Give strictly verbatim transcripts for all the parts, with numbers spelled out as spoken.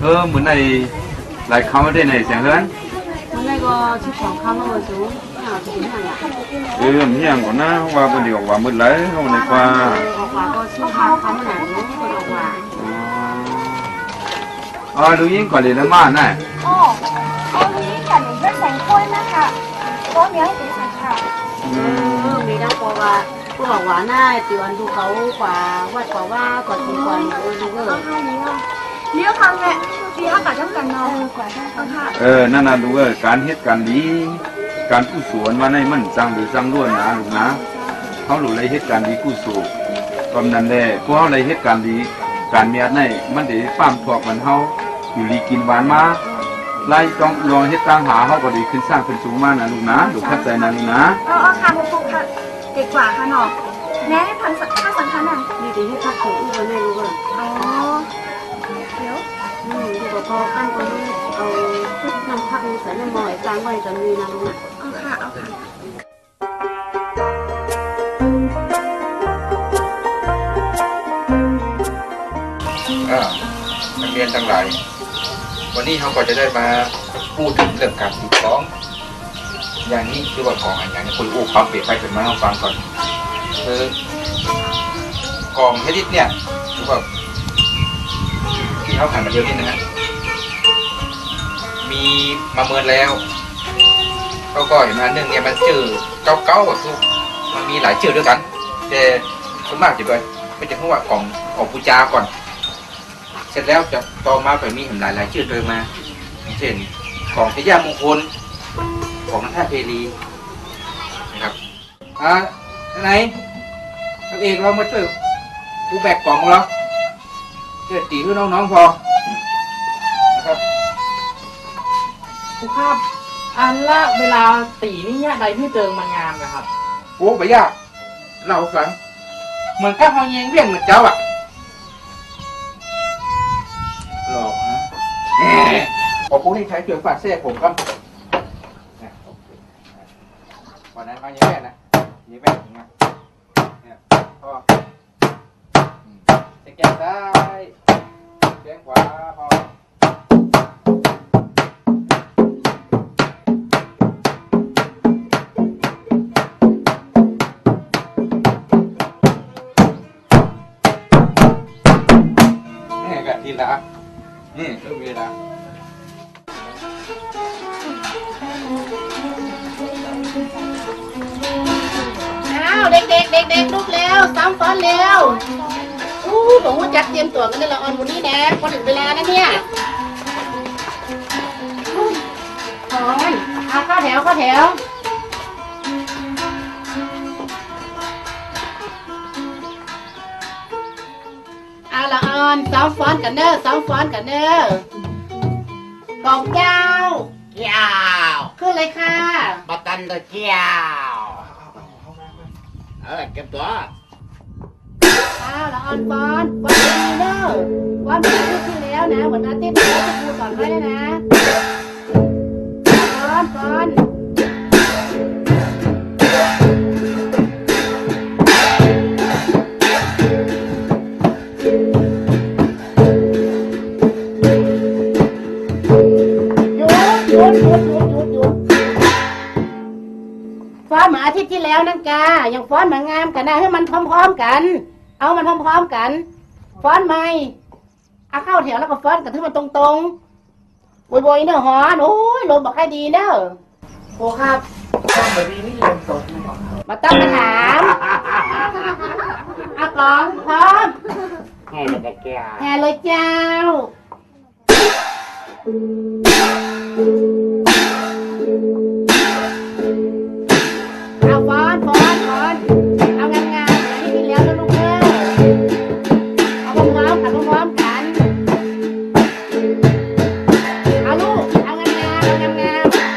เออ มื้อนี้หลายกำแล้วเต้ ในเสียงเฮือน มื้อนี้ก็สิบสองกำแล้ว ว่าสู เออ เหี่ยงก่อนะ ว่าบ่ดีออกว่ามื้อใด เฮาในกว่า ออกว่าก็สิบห้ากำแล้ว ออกว่า อ๋อ ลุงยิ่งก่อนเลยนะมาน่ะ อ๋อ เอาลุงยิ่งก่อนเลย เพื่อนสองคนนะคะ ก็มีให้ถึงสองค่ะ เออ มีดังปอว่า ก็บอกว่าน่า ติวันดูเขากว่า วัดกว่าว่า ก่อนถึงก่อน เออ ดูเออ เลี้ยวทางเนี่ย ดีเท่ากับต้องกันเนาะ เออ นั่นน่ะลูกเอ้ย ก๋านเฮ็ดก๋านดี ก๋านกุศลว่าในมันจั้งเหลือจั้งล้นนะลูกนะ เฮาหลู่ได้เฮ็ดก๋านดีกุศล กำนั้นแหละ พอเฮาได้เฮ็ดก๋านดี ก๋านเมียดใน มันได้ป้ามถอกบรรเทา อยู่ดีกิ๋นหวานมา รายต้องลองเฮ็ดตางหา เฮาก็ได้ขึ้นสร้างขึ้นสูงมานะลูกนะ ลูกเข้าใจ๋นะลูกนะ เออ เออ ค่ะ ครูค่ะ เก๋กว่าค่ะเนาะ แม่ให้พันสัก ค่าสังฆทานน่ะ นี่เดี๋ยวให้พักของอื้อไว้แม่รู้ก่อน อ๋อ เดี๋ยว อืม ดูก่อน พออั้นก็เอาน้ำพักนี่ใส่น้ำหม้อไว้ตั้งไว้ก็มีนะลูกนะ เอาค่ะ เอาค่ะ อ่า นักเรียนตังหลาย วันนี้เฮาก็จะได้มาพูดเถิงเรื่องก๋านตีกลอง อย่างนี้คือว่ากลองอะหยัง ครูอู้ความเปรียบไปเถิงมาให้ฟังก่อน คือกลองชนิดเนี่ย คือว่า ตี้เฮาหันมาเดี๋ยวนี้นะฮะ มีมาเมินแล้ว ก็ ก็เห็นอันหนึ่งเนี่ยมันจื้อเก๊าๆ อะ คือมันมีหลายจื้อด้วยกั๋น แต่ส่วนมากจะไป ไปจะพูดว่ากลอง กลองปู๋จาก่อน เสร็จแล้วจะต่อมาก็มีแหมหลายๆ จื้อเติมมา อย่างเช่น กลองชยมงคล กลองนัทเทรี นะครับ อ่า ไหน พระเอกเรามาช่วยครูแบกกลองเหรอ ช่วยตี๋หื้อน้องๆ พอ นะครับ ครูครับ อันละเวลาตี๋นี่ยากใดหื้อเติงมันงามนะครับ โอ้ บ่ยาก เล่าหื้อฟัง เหมือนกับเฮาแยงเวี้ยงเหมือนเจ้าอะ หลอกนะ แหม ขอครูนี่ใช้เจือฝาดแทรกผมครับ นะ โอเค วันนั้นเขาแยงเวี้ยงนะ แยงเวี้ยงนะ เนี่ย พอ อืม ใส่แขนซ้าย แขนขวา พอ นี่ก็ทีละ นี่ก็เวลา อ้าว เด็กๆ เด็กๆ ลุกแล้ว ซ้อมฟ้อนเร็ว อู้ บ่ฮู้จักเตรียมตั๋วกั๋นเลยละอ่อน หมู่นี้นะ พอเถิงเวลาแล้วเนี่ย ฟ้อน เอาเข้าแถว เข้าแถว เอาละอ่อน ซ้อมฟ้อนกั๋นเน่อ ซ้อมฟ้อนกั๋นเน่อ กองเจ้า เจ้า ขึ้นเลยค่ะ บ่ตันเต๊อะเจ้า เออ เตรียมตั๋ว เอาละอ่อน ฟ้อน ฟ้อนดีๆ เน่อ ฟ้อนเหมือนอาทิตย์ตี้แล้วนะ เหมือนอาทิตย์ตี้แล้วตี้ครูสอนไว้นะ ฟ้อน ฟ้อน หยุด หยุด หยุด ฟ้อนเหมือนอาทิตย์ตี้แล้วนั่นกา ยังฟ้อนบ่งามกั๋นนะ หื้อมันพร้อมๆ กั๋น เอามันพร้อมๆ กั๋น ฟ้อนใหม่ เอาเข้าแถวแล้วก็ฟ้อนกั๋นหื้อมันตรงๆ โวยๆ เน่อหอน โอ้ย ลมบ่ค่อยดีเน่อ ครูครับ ฟ้อนบ่ดีนี่ลมตกไหมครับ บ่ต้องมาถาม เอากลองพร้อม แห่เลยเจ้า แห่เลยเจ้า เอาฟ้อน ฟ้อน ฟ้อน เอางามๆ เหมือนอาทิตย์ตี้แล้วนะลูกเอ้ย เอาพร้อมๆ กั๋น พร้อมๆ กั๋น เอาลูก เอางามๆ เอางามๆ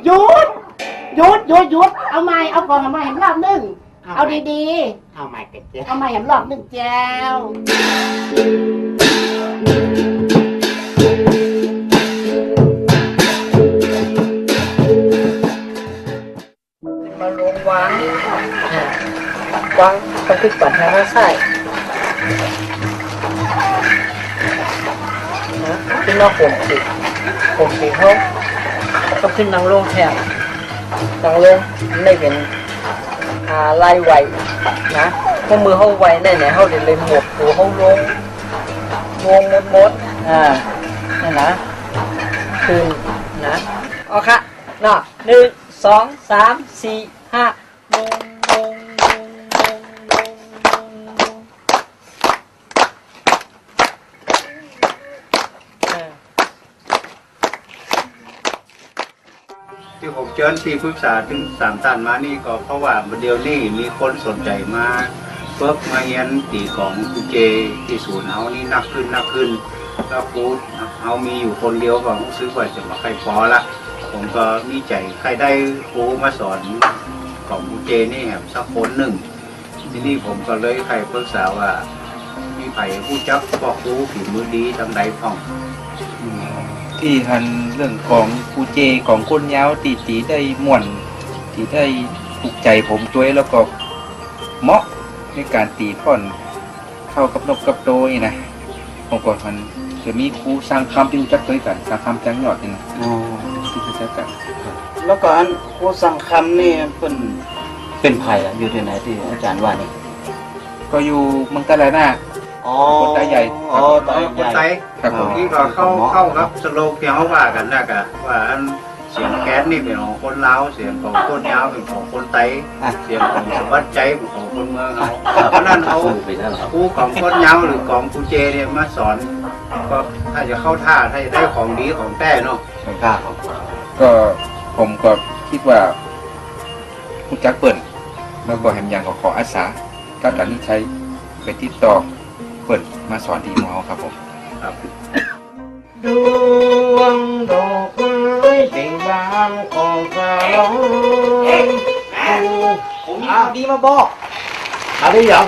หยุด หยุด หยุด หยุด หยุด เอาใหม่ เอากลองมาใหม่รอบนึ่ง เอาดีๆ เอาใหม่เต๊อะเจ้า เอาใหม่แหมรอบนึ่งเจ้า มาลงวาง อ่า วาง ก็คือปัดหาซ้าย นะ ขึ้นมาผมสิ ผมสิเฮา ก็ขึ้นนั่งลงแทน นั่งลง ได้เป๋น อ่า ลายไหวนะ เพราะเมื่อเฮาไหวได้เนี่ย เฮาได้เลยหมวดตัวเฮาลง ลงหมดๆ อ่า นั่นนะ ขึ้นนะ เอาค่ะ เนาะ นึ่ง สอง สาม สี่ ห้า ลง ลง ลง เออ ตี้ผมเจิญตี้ปรึกษาตึงสามต้านมานี่ก็เพราะว่าเดี๋ยวนี้มีคนสนใจ๋มาฝึกมาเฮียนตี๋ก๋องปูเจตี้ศูนย์เฮานี่นักขึ้นนักขึ้น แล้วครูเฮามีอยู่คนเดียวก็รู้สึกว่าจะบ่ใค่ปอละ ผมก็มีใจ๋ใค่ได้ครูมาสอนก๋องปูเจนี่แหมสักคนนึ่ง ทีนี้ผมก็เลยใค่ปรึกษาว่า มีใผฮู้จักป้อครูฝีมือดีตางใดพ่อง อืม ตี้หันเรื่องก๋องปูเจก๋องก้นยาวตี้ ตี้ได้ม่วน ตี้ได้ถูกใจ๋ผมตวย แล้วก็เหมาะในก๋านตี๋พ่อน เข้ากับนกกับโตนี่นะ ผมก็หันจะมีครูสั่งคำตี้ฮู้จักตวยกั๋น สั่งคำจ๋างยอดนี่นะ อ๋อ ตี้ฮู้จักกั๋น แล้วก็อันครูสั่งคำนี่เปิ้น เป๋นใผอะ อยู่ตี้ไหนตี้อาจ๋ารย์ว่านี่ ก็อยู่เมืองใต้หลายหน้า อ๋อ คนใต้ใหญ่ อ๋อ คนใต้ใหญ่ ครับผม นี่ก็เข้า เข้ากับสโลแกนตี้เฮาว่ากั๋นนะกะ ว่าอัน เสียงแคนนี่เป๋นของคนลาว เสียงของก้นยาวเป๋นของคนใต้ อ่ะ เสียงของสะบัดใจ๋เป๋นของคนเมืองเฮา เพราะนั้นเอาครูก๋องก้นยาวหรือก๋องปูเจเนี่ยมาสอน ก็ถ้าจะเข้าท่า ถ้าจะได้ของดีของแต๊เนาะ ครับ ก็ผมก็กึ๊ดว่าฮู้จักเปิ้น แล้วก็แหมอย่างก็ขออาสา กับหลานนิชัยไปติดต่อเปิ้นมาสอนตี้หมู่เฮาครับผม ครับ ดวงดอกไม้เบ่งบานของสาว ผมมีข่าวดีมาบอก ข่าวดีเหรอ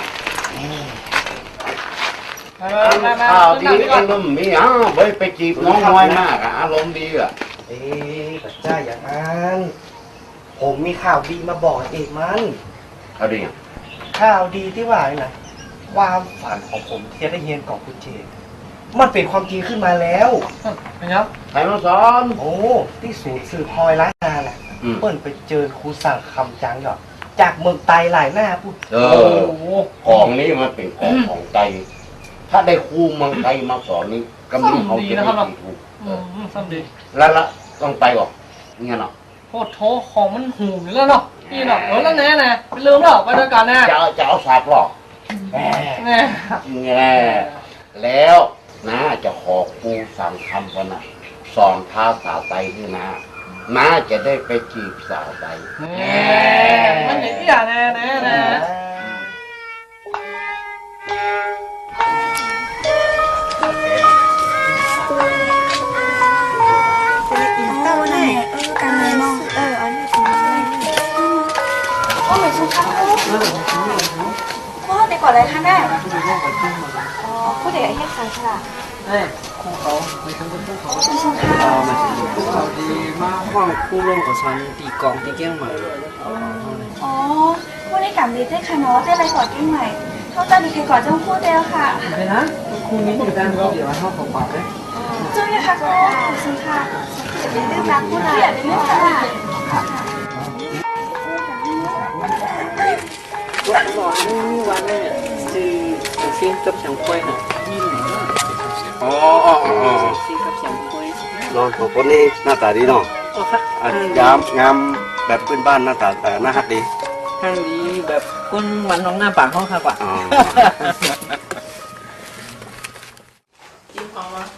เออ มา มา ข่าวดี นั่งนี่ก่อน อารมณ์ดีอ่ะ เว้ย ไปจีบน้องน้อยมากอ่ะ อารมณ์ดีอ่ะ เอ๊ะ บ่ใจ้อย่างนั้น ผมมีข่าวดีมาบอกเอกมัน ข่าวดีอะ ข่าวดีตี้ว่านี่นะ ความฝันของผมตี้จะได้เฮียนก๋องปูเจ มันเป๋นความจริงขึ้นมาแล้ว เป๋นไง ใผมาสอน โอ้ ตี้ศูนย์สื่อพลอยล้านนาแหละ อืม เปิ้นไปเจิญครูสั่งคำจ๋างยอด จากเมืองใต้หลายหน้าปู้น เออ โอ้โห ก๋องนี่มันเป๋นก๋องของใต้ ถ้าได้ครูเมืองใต้มาสอนนี่ ก็มีเขาจะได้ถูก อืม ซ้ำดี แล้วละ ต้องไปก่อน เนี่ยเนาะ โอ้โธ่ ของมันหูอยู่แล้วเนาะ นี่เนาะ เออ แล้วแน่นะ ไปลืมแล้ว ไปด้วยกันนะ จะเอา จะเอาสับเหรอ แน่ แน่ แน่ แล้วน้าจะขอครูสั่งคำก่อนนะ สอนภาษาใต้หื้อน้า น้าจะได้ไปจีบสาวใต้ แน่ มันอย่างนี้อ่ะ แน่ แน่ แน่ เออ เอานี่สิ โอ้ หมายถึงคำพูด ครูเฮาเต๋ก่ออะไรคะน่ะ อ๋อ ครูเต๋เฮ็ดสายสละ เอ้ย ครูเขา หมายถึงครูเขา หมายถึงค่ะ เออ หมายถึงครูเขาดีมาก เพราะว่าครูลงก็สอนตี๋ก๋องตี้เจียงใหม่ อ๋อ ครูนี่ก๋ำดีเจ้าค่ะเนาะ เจ้าเลยสอนเจียงใหม่ เฮาจะมีใผก่อจ้องครูเจ้าค่ะ เดี๋ยวนะ ครูมีบริการเดี๋ยวเฮาขอฝากนะ เจ้าเนี่ยค่ะครู ขอบคุณค่ะ อย่าลืมนะครูนะ อย่าลืมค่ะ วันนี้วันนี้เนี่ย จื้อเสียงกับเสียงควยน่ะ อ๋อ อ๋อ อ๋อ เสียงกับเสียงควย น้องสองคนนี่หน้าต๋าดีเนาะ อ๋อค่ะ อ่ะ งาม งามแบบพื้นบ้าน หน้าต๋า เอ่อ น่าฮักดี ฮักดีแบบคนบ้านนอกหน้าป่าเฮาค่ะกว่า อ๋อ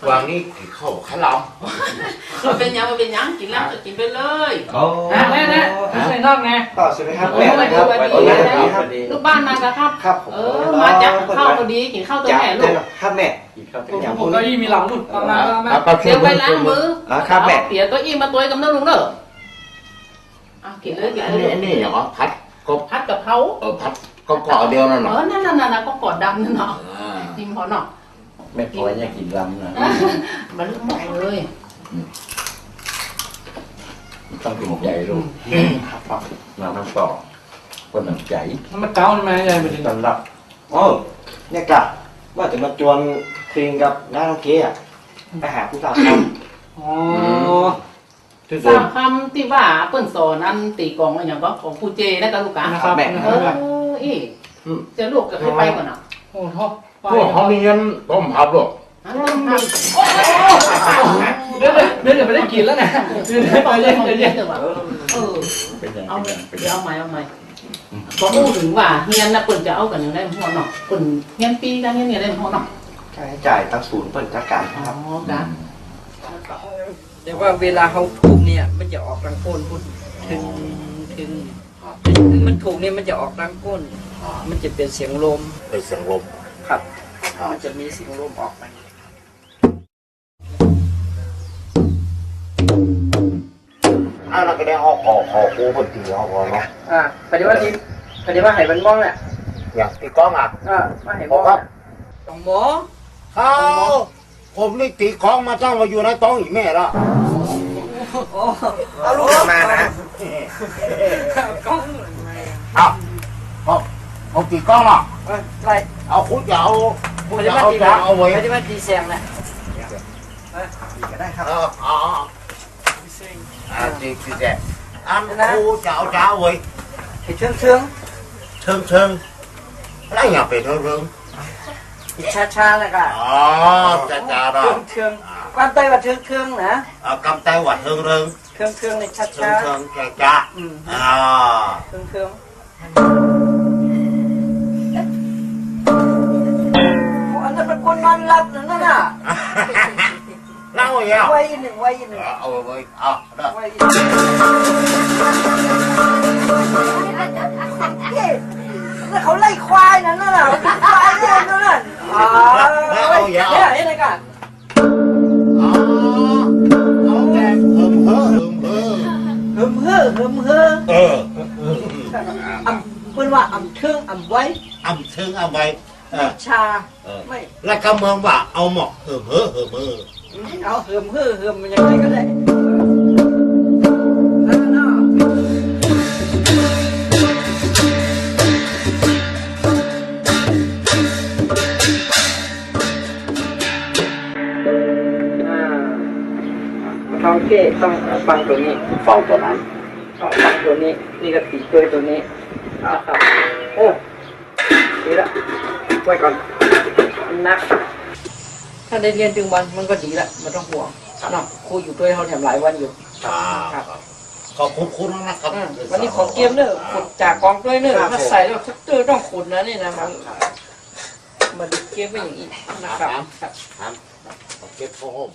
วางนี่กิ๋นข้าวไข่ลำ บ่เป๋นหยัง บ่เป๋นหยัง กิ๋นแล้วก็กิ๋นไปเลย อ๋อ นะ นะ นะ ใส่นอกไง ต่อใช่ไหมครับ แม่นะครับ สวัสดี สวัสดีครับ ลูกบ้านมาแล้วครับ ครับผม เออ มาจากข้าวพอดี กิ๋นข้าวตวยแม่ลูก ครับแม่ กิ๋นข้าวตวยแม่ ผมก็ยี่มีลำลูก มา มา มา ครับ เดี๋ยวไปล้างมือ อ่า ครับแม่ เดี๋ยวเก้าอี้มาตวยกำเนาลูกเนาะ อ่ะ กิ๋นเลย กิ๋นเลย อันนี้ อันนี้อย่างวะ ผัดกบ ผัดกะเพรา เออ ผัดกบ กอเดียวนั่นเนาะ เออ นั่น นั่น นั่น กบ กอดำนั่นเนาะ อ่า กิ๋นพอเนาะ แม่ปอยอยากกิ๋นลำนะ มันหมดเลย อืม ต้องเต็มใจ๋ลูก มามันต่อ คนหนังใจ๋ มันเก๋าใช่ไหมยาย ต้อนรับ เออ เนี่ยก่ะ ว่าจะมาจวนคิงกับน้าน้องเก๊อะ ไปหาผู้สาวคำ อ๋อ อืม สาวคำตี้ว่าเปิ้นสอนอันตี๋ก๋องอะหยังก่อ ของปู่เจนะก่ะลูกอะ นะครับ แม่ เออ อี้ อืม จะลูกก็เคยไปก่อเนาะ โอ้โห โอ้ เขามีเงินต้มผับลูก เดี๋ยว เดี๋ยว เดี๋ยว เดี๋ยวไม่ได้กิ๋นแล้วนะ เดี๋ยว เดี๋ยว เดี๋ยว เดี๋ยว เออ เป๋นหยัง เอา เป๋นหยัง เดี๋ยวเอาใหม่ เอาใหม่ ก็อู้เถิงว่าเฮียนน่ะเปิ้นจะเอากั๋นอย่างใดพ่อเนาะ เปิ้นเฮียนฟรีกั๋นเฮียนอย่างใดพ่อเนาะ ค่าใจ๊จ่ายตังค์ศูนย์เปิ้นจัดก๋าน อ๋อ ครับ ครับ แต่ว่าเวลาเฮาถูกเนี่ย มันจะออกตังก้นพุ้น เถิง เถิง มันถูกเนี่ย มันจะออกตังก้น มันจะเป๋นเสียงลม เป๋นเสียงลม ครับ ครับ มันจะมีเสียงลมออกมา อ่า แล้วก็ได้เอาขอ ขอครูเปิ้นตี๋เอาก่อนเนาะ อ่า ปฏิบัติ ปฏิบัติให้มันม่วงแหละ อย่างตี๋ก๊องอะ อ่า มาให้ม่วง ครับ สองหมอ ครับ ผมนี่ตี๋ก๊องมาตั้งแต่อยู่ในต๊องอี่แม่ละ โอ้ เอาลูกมานะ เอา เอา เอาตี๋ก๊องละ เออ ใช่ เอาครูจะเอา ครูจะเอาจ๊าเอาเวย ปฏิบัติตี๋แสงนะ เออ ก็ได้ครับ เออ เอา เอา อ่า ตี๋ ตี๋แสง อันครูจะเอาจ๊าเวย ไอ้เชิงเชิง เชิงเชิง แล้วอย่างเป๋นเชิงเชิง ช้าๆ แล้วก็ อ๋อ จ๊าๆ เนาะ เชิงเชิง อ่า กำใต้ว่าเชิงเชิงนะ อ่า กำใต้ว่าเชิงเชิง เชิงเชิงนี่ช้าๆ เชิงเชิง จ๊าๆ อืม อ่า เชิงเชิง โอ้ อันนั้นมันคนนอนหลับนั่นน่ะ เล่าอีกแล้ว ไว้อีกหนึ่ง ไว้อีกหนึ่ง เอา เอา เอา เอา ไว้อีกหนึ่ง นี่ แล้วเขาไล่ควายนั่นน่ะ ควายเล่นนั่นน่ะ อ๋อ เอา เอา เอา เนี่ย เนี่ยนะก่ะ อ๋อ เอาแต่เหิมเห้อ เหิมเห้อ เหิมเห้อ เหิมเห้อ เออ อำ เปิ้นว่าอำเทิงอำไว อำเทิงอำไว เออ ชา เออ ไม่ แล้วก็เมืองว่าเอาหมอกเหิมเห้อ เหิมเห้อ เอาเหิมเห้อ เหิมอย่างไรก็ได้ อ่า ต้องเก้ ต้องฟังตั๋วนี้ ฟังตั๋วนั้น ต้องฟังตั๋วนี้ นี่ก็ติดด้วยตั๋วนี้ นะครับ โอ้ ดีละ ไว้ก่อน หนัก ถ้าได้เฮียนตึงวันมันก็ดีละ บ่ต้องห่วง ครับ เนาะ ครูอยู่ตวยเฮาแถมหลายวันอยู่ ครับ ครับ ครับ ขอบคุณครูนะครับ อืม วันนี้ขอเกียมเน่อ ครับ ขนจากกองตวยเน่อ ครับ มาใส่แล้ว ผม ทุกเตื้อต้องขนนะนี่นะ ครับ มัน ครับ มันเกียมไว้อย่างนี้นะครับ ครับ ครับ ครับ ขอเก็บผ้าห่ม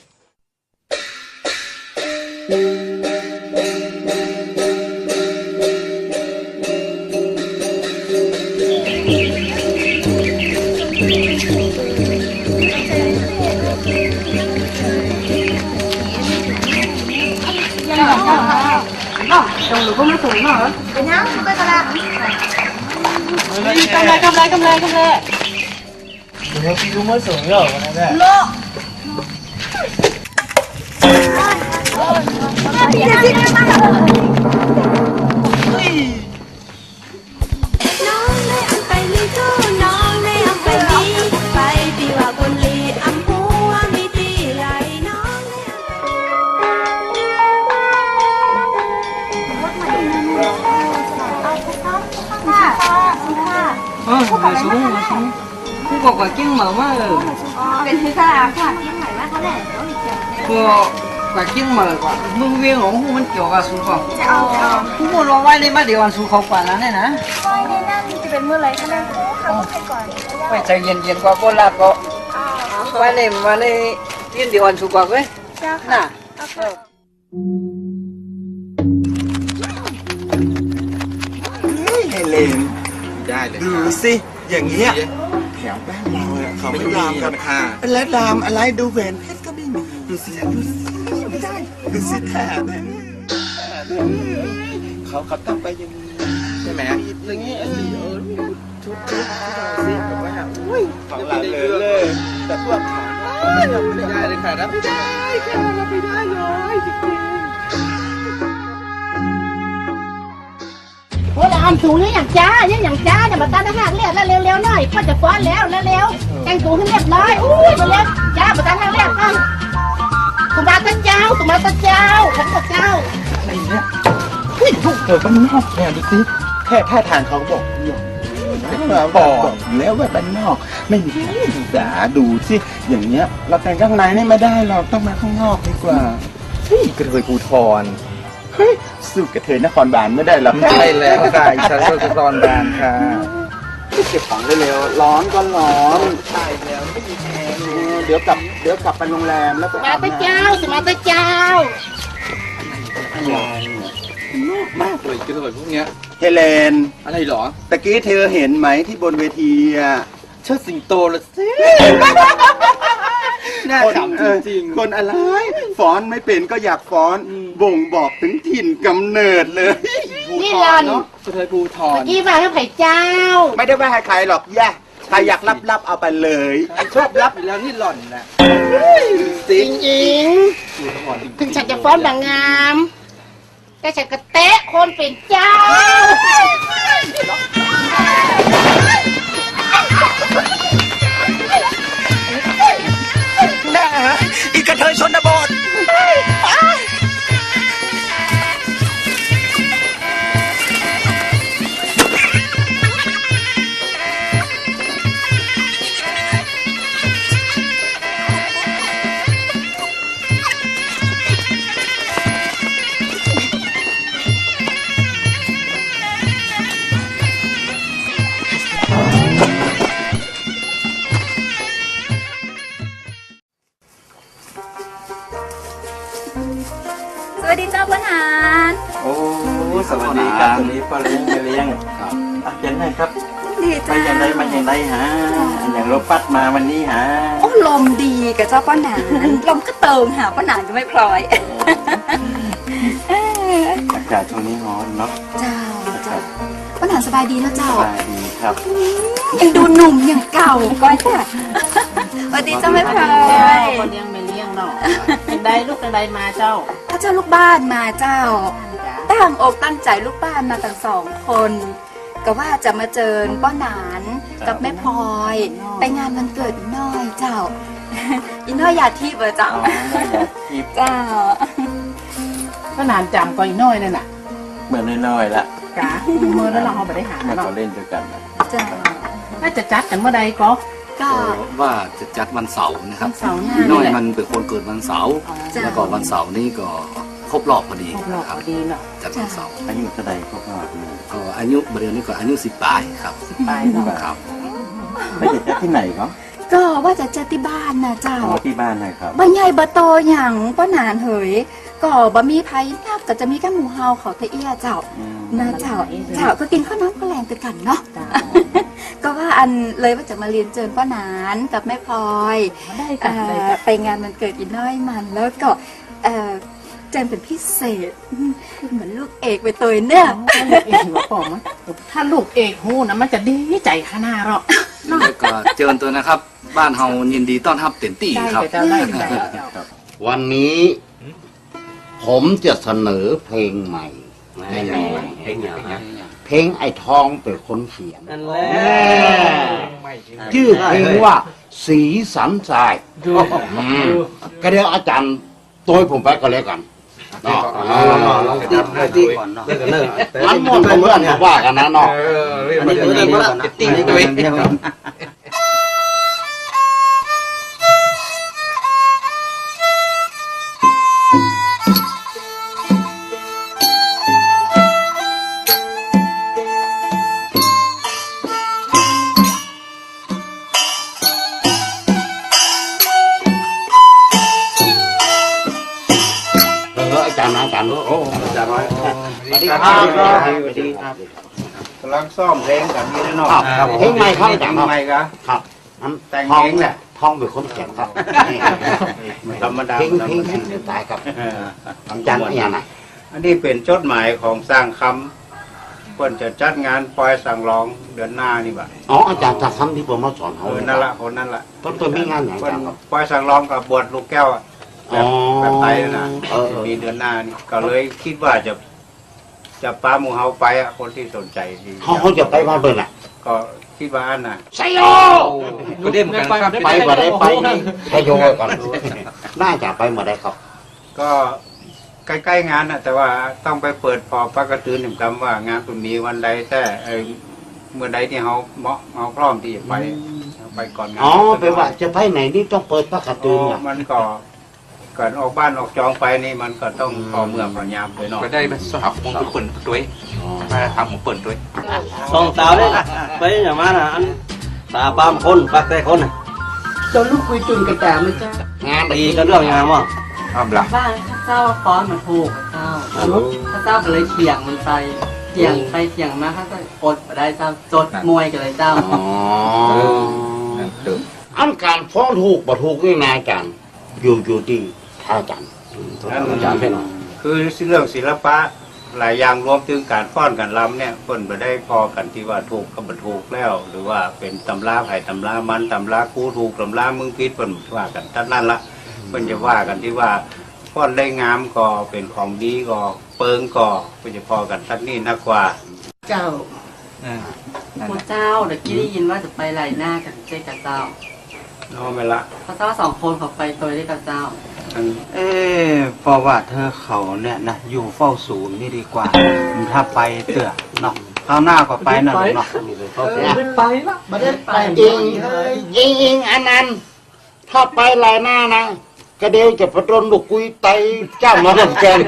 เอ้า ตรงหลูกก็ไม่สูงเนาะ เป็นยัง ไม่เป็นไร กำไร กำไร กำไร กำไร เดี๋ยวพี่ลุงมาส่งเหรอวันนั้นน่ะ โล น้องได้อำไปลีทู่ น้องได้อำไปลี ไปตี้ว่าบุญลีอำหัวมีตี้ไหล น้องได้อำไป เออ มาสูง มาสูง กูก็กว่าเกี้ยงเหมิงมา เออ อ๋อ เป๋นหื้อค่ะ กว่าเกี้ยงเหมิงมาคะเนี่ย ก็กว่าเกี้ยงเหมิงกว่า เมืองเวียงของฮู้มันเกี่ยวกับสูงกว่า จะเอา จะเอา ฮู้หมดว่าไหว้ในบ้านเดียวกันสูงเขากว่านั้นเนี่ยนะ ไหว้ในนั้นจะเป๋นเมื่อไหร่คะเนี่ย โอ้ ข้าไม่เคยก่อน ไหว้ใจเย็นๆ กว่าโบราณก็ อ๋อ ไหว้ใน ไหว้ในเดียวกันสูงกว่าเว้ย เจ้าค่ะ น่ะ เอาค่ะ เฮ้ย ไอ้เลน ได้เลย ดูสิ อย่างเงี้ย แถวบ้านเราอะเขาไม่ลามกันค่ะ แล้วลามอะไร ดูแหวนเพชรก็ไม่มี ดูสิ ดูสิ ไม่ได้ ดูสิ แถบเนี่ย เขา เขาต้องไปอย่างนี้ ใช่ไหม อย่างนี้ เออ ทุกๆ ที่เราซิแบบว่า อุ้ย ของหลานเหลอเลย แต่พวกเขา เอ้ย รับไม่ได้เลยค่ะ รับไม่ได้ค่ะ รับไม่ได้เลยจริงๆ โอ้ย ละอ่อน สูเยียะหยังจ๊ะ เยียะหยังจ๊ะ เนี่ย บ่าตันห้ากเลียดแล้ว เร็วๆ หน่อย ป้อจะฟ้อนแล้ว เร็วๆ แต่งตั๋วหื้อเรียบร้อย อู้ย เร็วๆ จ๊ะ บ่าตันห้ากเลียด อ้าว สุมาเตอร์เจ้า สุมาเตอร์เจ้า ขอบคุณเจ้า อะไรเนี่ย เฮ้ย ลูกเธอก็บ้านนอกเนี่ย ดูสิ แค่ท่าทางเขาบอกเนี่ย บอกแล้วว่าบ้านนอก ไม่มีการศึกษา ดูสิ อย่างเงี้ย เราแต่งข้างในนี่ไม่ได้หรอก ต้องมาข้างนอกดีกว่า เฮ้ย กระเทยภูธร เฮ้ย สู้กระเทยนครบาลไม่ได้หรอก ใช่แล้วค่ะ อีฉันก็นครบาลค่ะ เก็บของเร็วๆ ร้อนก็ร้อน ใช่แล้ว ไม่มีแอร์ เออ เดี๋ยวกลับ เดี๋ยวกลับไปโรงแรมแล้วไปอาบน้ำ สุมาเตอร์เจ้า สุมาเตอร์เจ้า อะไรเนี่ย นอกมากเลย กระเทยพวกเนี้ย เฮเลน อะไรหรอ ตะกี้เธอเห็นไหมที่บนเวทีอะ เชิดสิงโตละสิ น่าขำจริงๆ คน เออ คนอะไร ฟ้อนไม่เป็นก็อยากฟ้อน อืม บ่งบอกถึงถิ่นกำเนิดเลย นี่หล่อน กระเทยภูธร เมื่อกี้ว่าให้ใครเจ้า ไม่ได้ว่าให้ใครหรอก แย่ ใครอยากลับๆ เอาไปเลย ชอบลับอยู่แล้วนี่หล่อนน่ะ จริงๆ ถึงฉันจะฟ้อนบ่างาม แต่ฉันก็เตะคนเป๋นเจ้า แน่ อีกระเทยชนบท สวัสดีเจ้าป้อหนาน โอ้ สวัสดีครับ สวัสดีป้อเลี้ยง แม่เลี้ยง ครับ อ่ะ เชิญนั่งครับ ดีเจ้า ไปอย่างใดมาอย่างใดฮะ อย่างลมพัดมาวันนี้ฮะ โอ้ ลมดีก่ะเจ้าป้อหนาน ลมก็เติงหาป้อหนานกับแม่พลอย อากาศช่วงนี้ร้อนเนาะ เจ้า เจ้า ป้อหนานสบายดีนะเจ้า สบายดีครับ อืม ยังดูหนุ่มอย่างเก่าก้อยจ้ะ สวัสดีเจ้าแม่พลอย ป้อเลี้ยงแม่เลี้ยงเนาะ จังใดลูกจังใดมาเจ้า พาเจ้าลูกบ้านมาเจ้า จ้ะ ตั้งอกตั้งใจลูกบ้านมาตั้งสองคน ก็ว่าจะมาเจิญป้อหนานกับแม่พลอย ไปงานวันเกิดอีน้อยเจ้า อีน้อยหยาดทิพย์เหรอเจ้า อ๋อ น้อยหยาดทิพย์ เจ้า ป้อหนานจ๋ำก่ออีน้อยนั่นน่ะ เมื่อน้อยๆ ละ กะ เมื่อนั้นเราเอาไปได้หา เมื่อ เนาะ เขาเล่นด้วยกันน่ะ เจ้า น่าจะจัดกั๋นเมื่อใดก่อ ก็ เอ่อ ว่าจะจัดวันเสาร์นะครับ วันเสาร์หน้า อีน้อยมันเป๋นคนเกิดวันเสาร์ อ๋อ แล้วก็วันเสาร์นี้ก็ครบรอบพอดี ครบรอบพอดีเนาะ นะครับ จัดวันเสาร์ อายุเท่าใดครบรอบเนี่ย ก็อายุ เดือนนี้ก็อายุสิบป๋ายครับ สิบป๋ายเนาะ ครับ แล้วจะจัดที่ไหนครับ ก็ว่าจะจัดตี้บ้านน่ะเจ้า อ๋อ ตี้บ้านนะครับ บ่ใหญ่บ่โตหยังป้อหนานเหย ก็บ่มีใผนัก ก็จะมีแค่หมู่เฮาเขาเต้าอี้เจ้า อืม นะเจ้า เจ้า ก็กิ๋นข้าวน้ำข้าวแลงตวยกั๋นเนาะ เจ้า ก็ว่าอันเลยว่าจะมาเรียนเจิญป้อหนานกับแม่พลอย ได้ค่ะ เอ่อ ได้ค่ะ ไปงานวันเกิดอีน้อยมัน แล้วก็ เอ่อ เจิญเป๋นพิเศษ เหมือนลูกเอกไปตวยเนี่ย อ๋อ ลูกเอกหัวป๋องอะ ถ้าลูกเอกฮู้นะ มันจะดีใจ๋ขนาดหรอก แล้วก็เจิญตวยนะครับ บ้านเฮายินดีต้อนฮับเต็มตี้ครับ ได้ค่ะเจ้า ได้ค่ะเจ้า วันนี้ ผมจะเสนอเพลงใหม่ เพลงใหม่ เพลงใหม่ เพลงไอ้ทองเป๋นคนเขียน นั่นแหละ แน่ จื้อเพลงว่า สีสันทราย อืม ก็เดี๋ยวอาจ๋ารย์ตวยผมไปก่อนแล้วกั๋น เนาะ ลอง ลอง ลองติ๊ก ติ๊กก่อนเนาะ มันม่วนบ่ม่วนก็ว่ากั๋นนะเนาะ เออ อันนี้เป็นอย่างเดียวก่อนนะ ติ๊กตวย เออ อาจ๋ารย์ อาจ๋ารย์ โอ้ อาจ๋ารย์น้อย สวัสดีครับ สวัสดีครับ ก๋ำลังซ้อมเพลงกั๋นอยู่เนาะ ครับ เพลงใหม่ครับ เพลงใหม่ครับ ครับ อัน แต่งเองแหละ ทองเป๋นคนเขียนครับ ธรรมดา เพลง เพลงฮิตต๋ายครับ เออ อาจ๋ารย์ อย่างไหน อันนี้เป๋นจดหมายของสร้างคำ เปิ้นจะจัดงานปอยสังหลองเดือนหน้านี่บ่า อ๋อ อาจ๋ารย์สร้างคำตี้เปิ้นมาสอนเฮา เออ นั่นละ คนนั่นละ เปิ้น เปิ้นมีงานหยัง เปิ้น อาจ๋ารย์ครับ ปอยสังหลองกับบวชลูกแก้วอะ อ๋อ แบบ แบบไตนั่นน่ะ เออ เออ มีเดือนหน้านี่ ก็เลยกึ๊ดว่าจะ จะปาหมู่เฮาไปอะ คนตี้สนใจ๋ตี้ เฮา เฮาจะไปบ้านเปิ้นอะ ก็กึ๊ดว่าอั้นน่ะ ชัยโย ก็ดีเหมือนกั๋นครับ ไปบ่ได้ไปนี่ ชัยโยก่อน น่าจะไปเมื่อใดครับ ก็ใก้ๆ งานน่ะ แต่ว่าต้องไปเปิดผ่อปากกระตือนึ่งกำว่างานเปิ้นมีวันใดแต๊ เอ่อ เมื่อใดตี้เฮาเหมาะ เฮาพร้อมตี้จะไป อืม ไปก่อนงาน อ๋อ แปลว่าจะไปไหนนี่ต้องเปิดปากกระตือ อ๋อ เนี่ย มันก็ ก่อนออกบ้านออกจองไปนี่มันก็ต้อง อืม ผ่อเมื่อผ่อยามไปเนาะ ก็ได้มาสองคนเปิ้นตวย อ๋อ มาถามหมู่เปิ้นตวย สองสาวเนี่ย ไปอย่างมาน่ะ อันสาวปามคน ปักแต่คนน่ะ เจ้าลูกคุยจุ่นกระจ่างไหมเจ้า งานดีก็เรื่องงานว่ะ อ้าวล่ะ บ้านข้าเจ้าฟ้อนมันถูกเจ้า อ๋อ ข้าเจ้าก็เลยเถียงมันไป เถียงไปเถียงมา ข้าเจ้าอดบ่ได้เจ้า จดมวยกันเลยเจ้า อ๋อ เออ นั่นคือ อันก๋านฟ้อนถูกบ่ถูกนี่นะอาจ๋ารย์ อยู่ อยู่ตี้อาจ๋ารย์ อืม อาจ๋ารย์เพ่น คือเรื่องศิลปะหลายอย่างรวมเถิงก๋านฟ้อนก๋านรำเนี่ย เปิ้นบ่ได้ผ่อกั๋นตี้ว่าถูกกับบ่ถูกแล้ว หรือว่าเป๋นตำราใผตำรามัน ตำรากูถูก ตำรามึงผิด เปิ้นว่ากั๋นตั๊ดนั้นละ เปิ้นจะว่ากั๋นตี้ว่าฟ้อนได้งามก็เป๋นของดีก็เปิงก็ เปิ้นจะผ่อกั๋นตั๊ดนี้นักกว่า เจ้า เออ นั่น โอ้ น่ะ เจ้า ตะกี้ได้ยินว่าจะไปไล่นากั๋นเจ้า เจ้า เอาไปละ ข้าเจ้าสองคนขอไปตวยได้กับเจ้า อัน เอ๊ะ เพราะว่าเธอเขาเนี่ยนะ อยู่เฝ้าศูนย์นี่ดีกว่า ถ้าไปเตื้อเนาะ คราวหน้าก็ไปนั่นเนาะ เออ ไม่ไปละ ไม่ได้ไป อิง อิง อิง อันนั้น ถ้าไปไล่นานะ กะเดียวจะไปโดนลูกกุ้ยไตจ้ำมาเหมือนกั๋น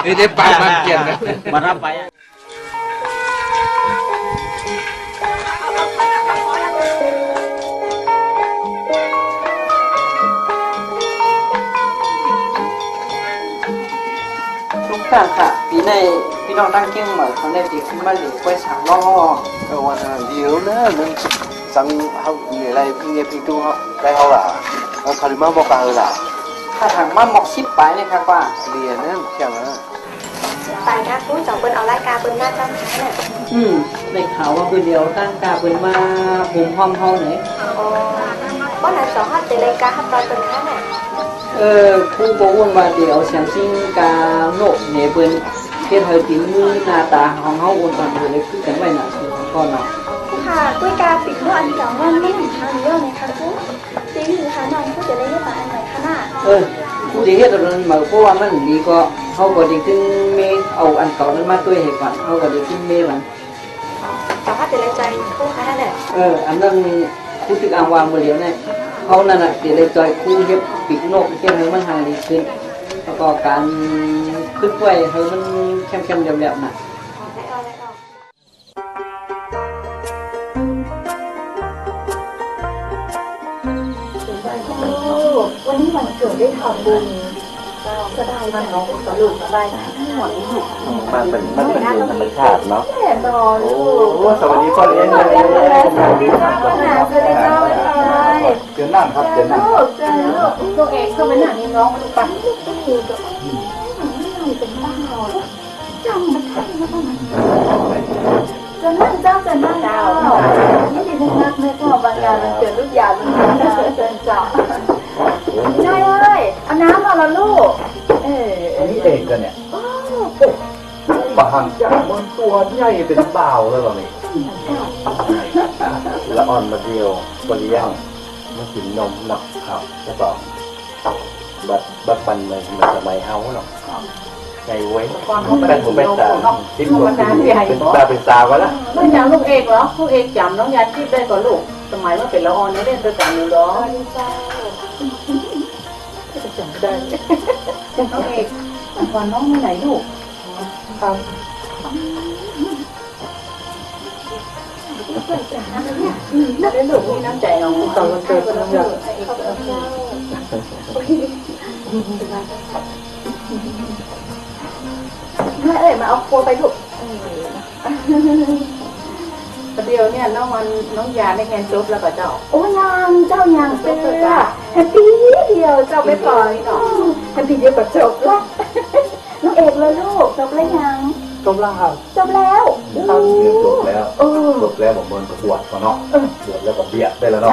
ไม่ได้ไปมาเหมือนกั๋นนะ มาถ้าไป ลุงป้าค่ะ ปี๋นี้ปี้น้องตั้งเกียงใหม่เขาเนี่ย เปียขึ้นมาเหลือก้อยสามรอบ เออ วันนั้นเดียวนะ มันสั่งเฮามีอะไร มีอะไรพี่ตู้เฮา ได้เฮาล่ะ แล้วเขาเลยมาบอกกันเออล่ะ ถ้าถามมาหมอกสิบปายเนี่ยค่ะป้า เดียวนะ เที่ยงนะ ไปนะ ปู๊จ๋องเปิ้นเอารายก๋าเปิ้นมาจ้ำใช้น่ะ อืม ได้ข่าวว่าเปิ้นเดียวตั้งก๋าเปิ้นมาโฮมห้อมเฮาไหน อ๋อ บ่นั้นจ๋องฮับเต๋อรายก๋าฮับตอนเปิ้นค้าน่ะ เออ ครูก็อ้วนว่าเต๋อเอาเสียงซิ่งก๋าโนกเหน่เปิ้น เฮ็ดหื้อตี๋มือหน้าต๋าของเฮาอ้วนก่อนเปิ้นเลยคือกั๋นไว้น่ะ สู่ก่อนเนาะ ค่ะ กุ้ยก๋าปิ๊กโนกอันจ๋องว่ามันไม่เหมือนคราวนี้แล้วนะคะครู ปี๋นี้ค่ะน้องก็จะได้เฮ็ดมาอันใหม่ค่ะน่ะ เออ ครูจะเฮ็ดอันใหม่ เพราะว่ามันดีก็ เฮาก็ได้ขึ้นเมย์ เอาอันเก่านั้นมาตวยหื้อก่อน เฮาก็ได้ขึ้นเมย์มัน เจ้าค่ะ เต๋อเลยจอยครูค่ะนั่นแหละ เออ อันนั้นครูตึกอ้างว่าเมื่อเดียวเนี่ย เฮานั่นน่ะ เต๋อเลยจอยครูเฮ็ดปิ๊กโนก เฮ็ดหื้อมันห่างดีขึ้น แล้วก็ก๋านขึ้นตวยหื้อมันเข้มๆ แหลมๆ น่ะ วันนี้วันเกิดได้ทำบุญ สบายใจ ลูกสบายใจ มันเป็น มันเป็นบุญธรรมชาติเนาะ แน่นอน โอ้ สวัสดีพ่อเลี้ยง สวัสดีค่ะ สวัสดีค่ะ สวัสดีค่ะ เชิญนั่งครับ เชิญนั่ง ลูก เชิญลูก ลูกเอกเข้ามานั่งนี่น้องมาดูปะ เป็นบ้า เจ้านั่งเจ้า เจ้านั่งเจ้า ยินดีนักนะเจ้า บรรยายวันเกิดลูกหยาดวันนี้นะ เจ้า เจ้าเอ้ย เอาน้ำมาละลูก เออ อันนี้เอกเหรอเนี่ย โอ้ บ่ห่างจากมันตั๋วใหญ่เป๋นบ่าวแล้วเหรอนี่ ละอ่อนมาเดียว บ่เลี้ยง มากิ๋นนมเนาะ ครับ เจ้าของ บัด บัดปันในสมัยเฮาเนาะ ครับ ไงเว้ย ก่อน แป้นหูแป้นต๋า เนาะ ติ๊ก ธรรมดาใหญ่ เป๋นต๋าเป๋นสาวกั๋นละ ลูกจ๋ำลูกเอกเหรอ ลูกเอกจ๋ำน้องยาทิพย์ได้ก่อลูก สมัยเมื่อเป๋นละอ่อนเนี่ยเล่นตวยกั๋นอยู่เหรอ จ๋ำได้ น้องเอก วันน้องไปไหนลูก ครับ นั่นแหละลูก มีน้ำใจ๋เนาะ ต๋อนวันเกิดน้องอยาก แม่เอ้ย มาเอาครัวไปลูก ประเดี๋ยวเนี่ยน้องวัน น้องยาได้เฮียนจบแล้วก่อเจ้า โอ้ ยังเจ้า ยังเตื้อ เตื้อ เฮียนปี๋เดียวเจ้า ไม่ปล่อย เฮียนปี๋เดียวก็จบละ น้องเอกละลูก จบแล้วยัง จบแล้วครับ จบแล้ว ครับ เรียนจบแล้ว เออ จบแล้ว บอกเปิ้นก็บวชก่อนเนาะ เออ บวชแล้วก็เบียดได้แล้วเนาะ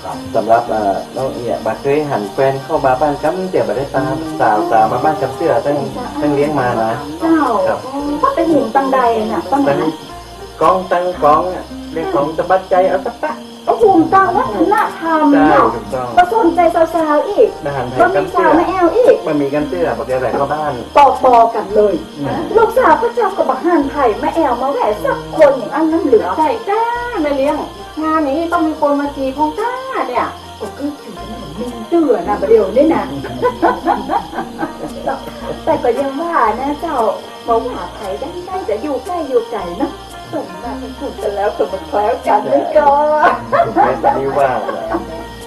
จ้ะ สำหรับ เอ่อ น้องเอี่ย บ่าเกยหันแฟนเข้ามาบ้านกำเตื้อ บ่าได้ต๋ามสาวสาวมาบ้านกำเตื้อ ตึง ตึงเลี้ยงมานะ เจ้า ครับ ก็ไปหุงตังใดน่ะ ประมาณ ตึงก๊อง ตึงก๊องอะ เรียกของสะบัดใจ๋ เอาสะปะ ก็หุงต๋ามวัฒนธรรมเนาะ เจ้า ถูกต้อง บ่สนใจ๋สาวๆ อีก บ่มีสาวมาแอ่วอีก บ่มีกำเตื้อ บ่าเกยแหวะเข้าบ้าน ปอๆ กั๋นเลย อืม ลูกสาวข้าเจ้าก็บ่หันใผมาแอ่วมาแหวะสักคน อย่างอั้นนั้นเหลือ ใจ้ก้า แม่เลี้ยง งานอย่างนี้ต้องมีคนมาจีบพ่องก้าเนี่ย ก็คืออยู่กันหนึ่งเตื้อนะ บ่าเดี่ยวนี้นะ แต่ก็ยังว่านะเจ้า บ่ว่าใผได้ ได้แต่อยู่ใก้อยู่ไก๋เนาะ สมมาเป็นคู่กั๋นแล้ว สมมาแคล้วกั๋นนี่ก็ แม่ปานีว่า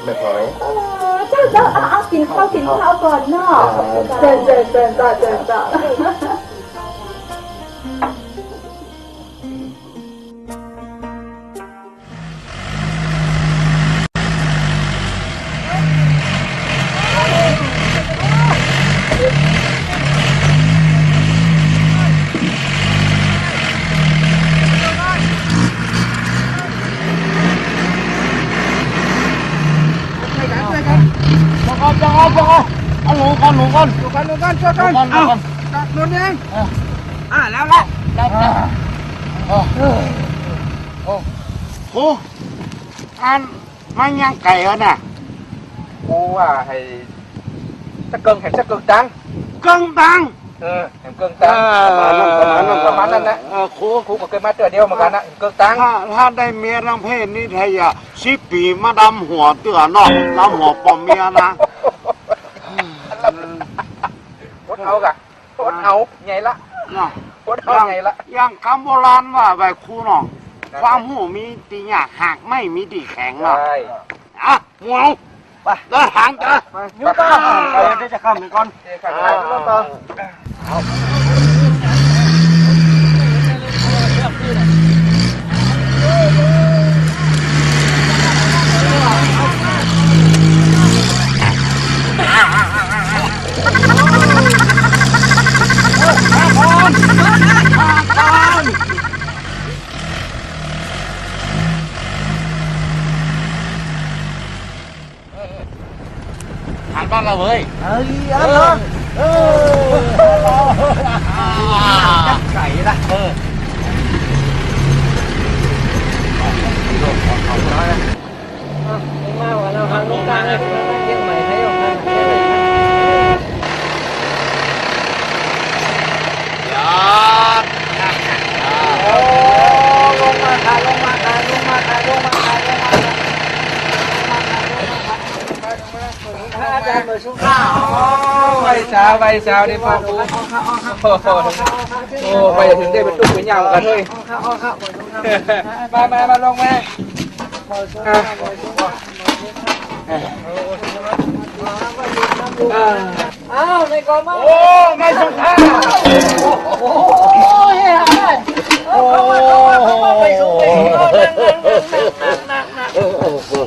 แม่พลอย เออ เจ้า เจ้า เอา เอา กิ๋นข้าว กิ๋นข้าวก่อนเนาะ เจิญ เจิญ เจิญเจ้า เจิญเจ้า เอาลงก่อน ลงก่อน ลงก่อน ลงก่อน ช่วยกัน ลงก่อน เอา ลงก่อน จับหนุนเอง เออ อ่า แล้ว แล้ว ได้ ได้ อ่า โอ้ โอ้ อัน มันยังไก๋เหรอน่ะ ครูว่าหื้อ สักเกิ่ง หื้อสักเกิ่งตัง เกิ่งตัง เออ หื้อเกิ่งตัง เออ ประมาณนั้น ประมาณนั้น ประมาณนั้นนะ เออ ครู ครูก็เกยมาเตื้อเดียวเหมือนกั๋นนะ หื้อเกิ่งตัง ถ้า ถ้าได้เมียตางเพศนี้ ถ้าอย่า สิบปี๋มาดำหัวเตื้อเนาะ ดำหัวป้อเมียนะ อดเอาก่ะ อดเอา ไงละ เนาะ อดเอา ไงละ อย่างกำโบราณว่าไว้ครูเนาะ นั่นแหละ ความฮู้มีตี้ยาก หากไม้มีตี้แข็งเนาะ ใจ้ อ่ะ หมู่ ไป เดินทางเถอะ ไป เดี๋ยวจะข้ามไปก่อน โอเคครับ อ่า ไปรถต่อ หันบ้านเราเว้ย เอ้ย เออ เออ อ่า ใส่ละ เออ มาว่าเราทางลูกกลางเลย เชียงใหม่ไทยออกทางไหน ยอด โอ้ ลงมาค่ะ ลงมาค่ะ ลงมาค่ะ ลงมาค่ะ ลงมาค่ะ อาจ๋ารย์ เมื่อสุข ไหว้สา ไหว้สา นี่พ่อครู โอ้โห โอ้ ไปถึงได้เป๋นตุ๊กเป๋นยางกั๋นเลย มา มา มา ลงมา อ่ะ อ้าว ในกองมา โอ้ ไม่สุภาพ โอ้ โอ้ โอ้ โอ้ โอ้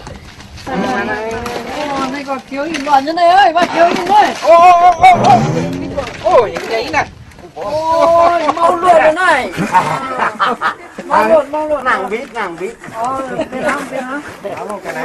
ในกองเขียวหินหวานอยู่ไหนเอ้ย มาเขียวหินเลย โอ้ โอ้ อย่างนี้นะ โอ้ย เมาเลือดเลยนาย เมาเลือด เมาเลือด หนังบิด หนังบิด อ๋อ เป็นน้ำ เป็นน้ำ เอาลงกันนะ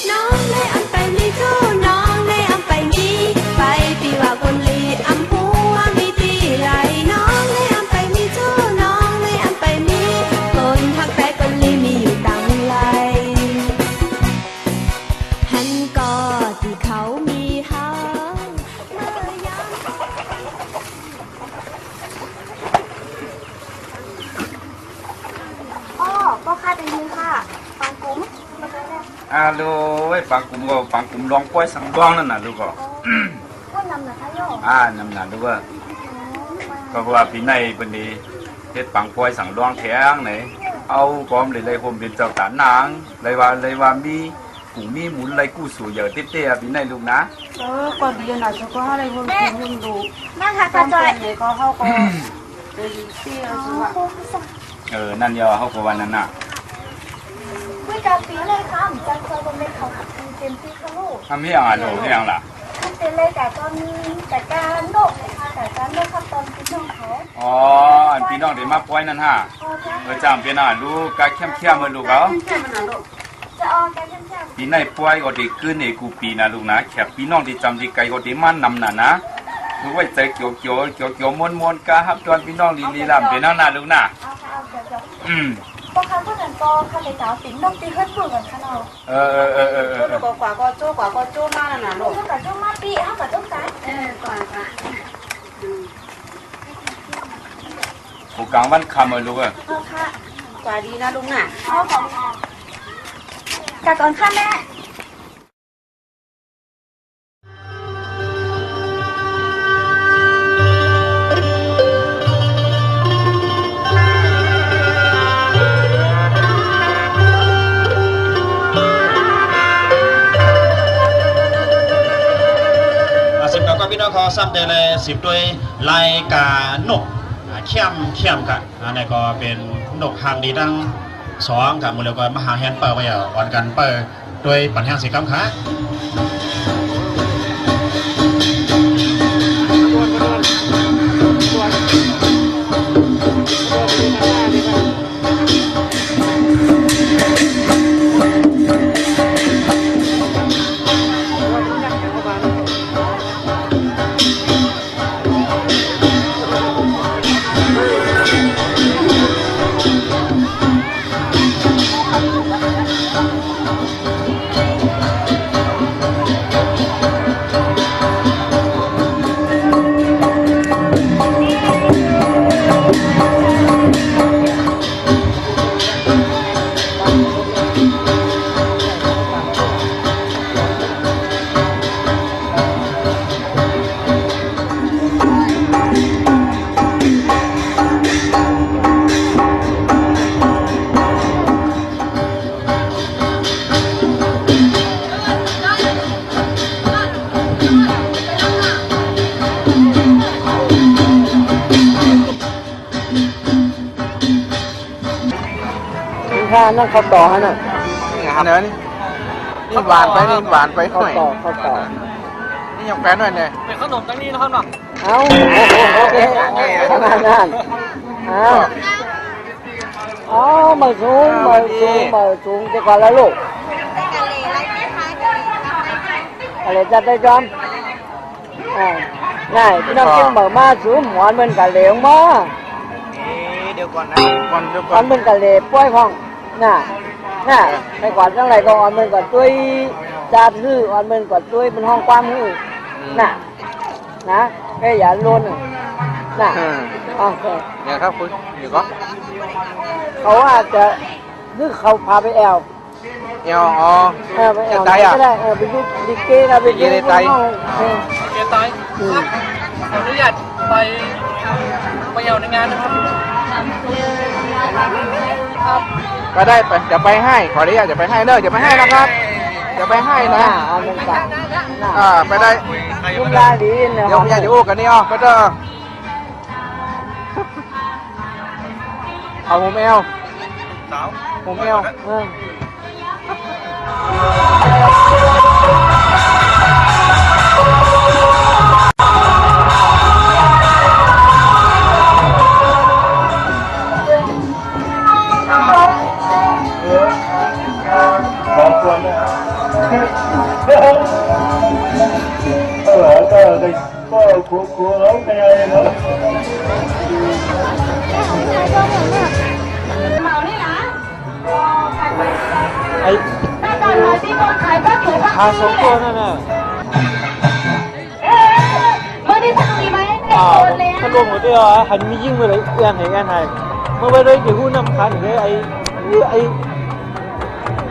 น้องเน่อำไปมีชู้ น้องเน่อำไปมี ไปปี้ว่าคนลีอำหัวมีตี้ไหน น้องเน่อำไปมีชู้ น้องเน่อำไปมี คนฮักแต๊คนลีมีอยู่ตังหลาย หันก่อตี้เขามีเฮา เมื่อยาม อ้อ ป้อข้าได้ยินค่ะ ปางกุ๋ม อ่า ลูกเอ้ย ปางกุ๋มก็ ปางกุ๋มลองป๊อยสังดวงนั่นน่ะ ลูกก็ อ๋อ ก็นำน่ะคะโยม อ่า นำน่ะ ลูกเอ้ย อ๋อ ก็ว่าปี๋ไหนเปิ้นดี เฮ็ดปางป๊อยสังดวงแถงไหน เอากอมเลย เลยโฮมเป๋นเจ้าต๋านนาง เลยว่า เลยว่ามี กุ๋งมีหมุนไรกู้สู่เหยื่อเต้ๆ อะ ปี๋ไหนลูกนะ เออ ก่อนปี๋หน้าเจ้าก็เฮาได้บุญคุณบุญดู นั่นค่ะ ตาม ป้าจอย ปี๋ไหนก็เฮาก็ได้ยินเสียงสุขะ เออ นั่นยอ เฮาก็ว่านั่นน่ะ คุยกับปี๋เลยค่ะ จันทร์เจ้าก็ไม่เข้าเต็มตี้ค่ะลูก ทำเฮียงอ่ะลูก เฮียงล่ะ คือเต็มเลย แต่ตอนนี้แต่การโลก จ๋า จ๋า เลือกครับ ตอนปี้น้องเขา อ๋อ อันปี้น้องเด๋ยวมาป้อยนั่นฮะ อ๋อ เจ้า เออ จ้า เปียนอ่ะ ลูก กาแค่มๆ เออ ลูกเอ้า แค่มๆ น่ะลูก เจ้า อ๋อ กาแค่มๆ ปี๋ไหนป้อยก็เด๋ยวกึ๊ดเอกกูปี๋นะลูกนะ แขกปี้น้องตี้จ๋ำตี้ไก๋ก็เด๋ยวมานำน่ะนะ ลูกไว้ใจ๋เกียวๆ เกียวๆ ม่วนๆ กาฮับต้อนปี้น้องดีๆ ล่ำเป๋นนั่นน่ะลูกนะ เอาค่ะ เอา เจ้า เจ้า อืม ป้อค่ะ เมื่อนั้นก็ข้าพเจ้าปิ๊งนกตี้เฮือนปุ้นก่อนค่ะเนาะ เออ เออ เออ เออ เออ ลูกก็กว่าก็โจ้ กว่าก็โจ้มานั่นน่ะลูก ลูกก็โจ้มาปี้ เฮาก็โจ้จ๋า เออ กว่า กว่า อืม โอ้ ก๋างวันค่ำเออลูกเอ้ย เออค่ะ กว่าดีนะลูกน่ะ เอาของ กลับก่อนค่ะแม่ อ่า สิบเก้า ก็ปี้น้องเขาซ้ำเตยเลย สิบตวย ลายก๋านก อ่า แค่มๆ ค่ะ อันนี้ก็เป๋นนกฮังดีตังสองค่ะ หมู่เหลือก็มาหาแฮนเปิ้ลไว้อ่ะ อ่อนกั๋นเปิ้ลตวยปันแฮงเสียกำค่ะ นี่ค่ะ นั่นข้าวต๋อกฮะน่ะ นี่ครับ อันไหนวะนี่ นี่หวานไป นี่หวานไป ข้าวต๋อก ข้าวต๋อก นี่ยังแปะหน่อยเนี่ย เป๋นขนมตังนี้นะครับเนาะ เอ้า โอเค โอเค ขนาดนั้น อ้าว อ๋อ บ่าสูง บ่าสูง บ่าสูง เดี๋ยวก่อนละลูก อะไรจะได้จอม อ่า ได้ ปี้น้องกิ๋นบ่ามา สูงหมอนเปิ้นก๋าเหลวมา เอ๊ะ เดี๋ยวก่อนนะ ก่อน เดี๋ยวก่อน หมอนเปิ้นก๋าเหลวป้อยพ่อง น่ะ น่ะ ไปกวาดจังไรก็อ่อนเปิ้นก่อตวย จาดหื้อ อ่อนเปิ้นก่อตวย เปิ้นฮ้องความหื้อ อืม น่ะ นะ เอ้ย อย่าลน น่ะ เออ เอา เดี๋ยวครับคุณ เดี๋ยวก่อน เขาว่าจะ นึกเขาพาไปแอ่ว แอ่ว อ๋อ เออ ไปแอ่ว จะได้อะ ก็ได้ เออ ไปดูลิเกนะ ไปดู ลิเกในไต เออ ลิเกไต อืม ขออนุญาตไป ไปแอ่วในงานนะครับ ก็ได้ไป จะไปให้ ขออนุญาตจะไปให้เนอะ จะไปให้นะครับ จะไปให้นะ อ่า เอาเงินฝาก อ่า ไปได้ ลุงลาดีเนอะ เดี๋ยวผมอยากจะอู้กันนี่อ๋อ ไปเถอะ เอาผมแอ่ว สาว ผมแอ่ว เออ สองคนนะ เออ ก็เลย ก็ครูๆ เขาไปเลยเนาะ ไอ้พาสองตัวนั่นน่ะ อ้าว ถ้าลงมาด้วยอ่ะ หันมียิ่งไปเลย เอื้อนให้ เอื้อนให้ เมื่อไว้ด้วย เดี๋ยวหู้นำคันเลย ไอ้ ไอ้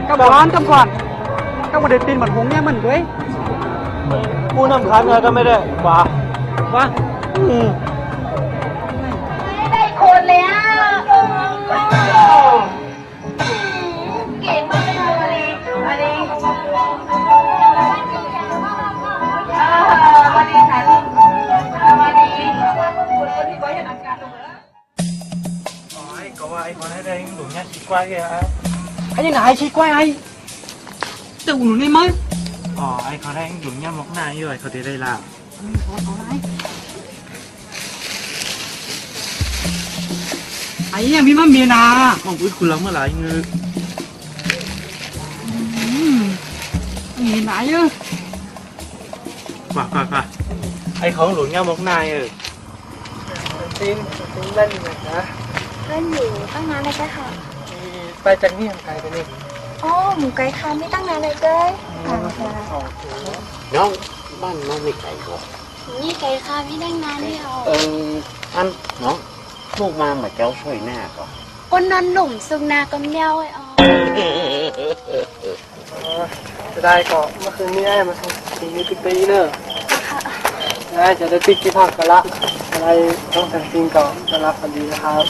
กำก่อน กำก่อน กำก่อน เดี๋ยวตีนมันหงเนี่ยมันด้วย ผู้นำคันอะไรก็ไม่ได้ ขวา ขวา อืม ได้คนแล้ว เก่งมากเลย อันนี้ เออ วันนี้ค่ะ วันนี้ อ๋อ ไอ้ก็ว่าไอ้คนนั้นได้หลุมเนี่ยขี้ควายอ่ะ ไอ้นี่ไหนขี้ควายไอ้ แต่อุ่นนี่มั้ย อ๋อ ไอ้เขาได้หลุมเนี่ยมอกหน้าอยู่ ไอ้เขาได้ลาบ อืม เอา เอาไอ้ ไอ้ยังมีมาเมียนา มองอุ๊ย คุณละเมื่อไหร่เงือ อืม เมียนาเยอะ ไปไปไป ไอ้ของหลวงย่ามกนายเออ จริง จริง เล่นอยู่นะ เล่นอยู่ตั้งนานแล้วเจ้าค่ะ ไปจากนี่มันไกลไปนี่ อ๋อ หมู่ไกลค่ะ ไม่ตั้งนานเลยเจ้ย อ๋อ ค่ะ น้อง บ้านน้องไม่ไกลก็ นี่ไกลค่ะ ไม่ตั้งนานนี่เอา เออ อันน้อง ลูกมาเหมือนเจ้าช่วยหน้าก็ คนนอนหนุ่มสุกนาก็เมียวไอ้ออ อ๋อ จะได้ก็เมื่อคืนนี้อ้ายมาส่งตีนี่ปิ๊กไปเนอะ ค่ะ อ้ายจะได้ปิ๊กตี้พักกันละ อะไรต้องแต่งจริงก็จะหลับฝันดีนะครับ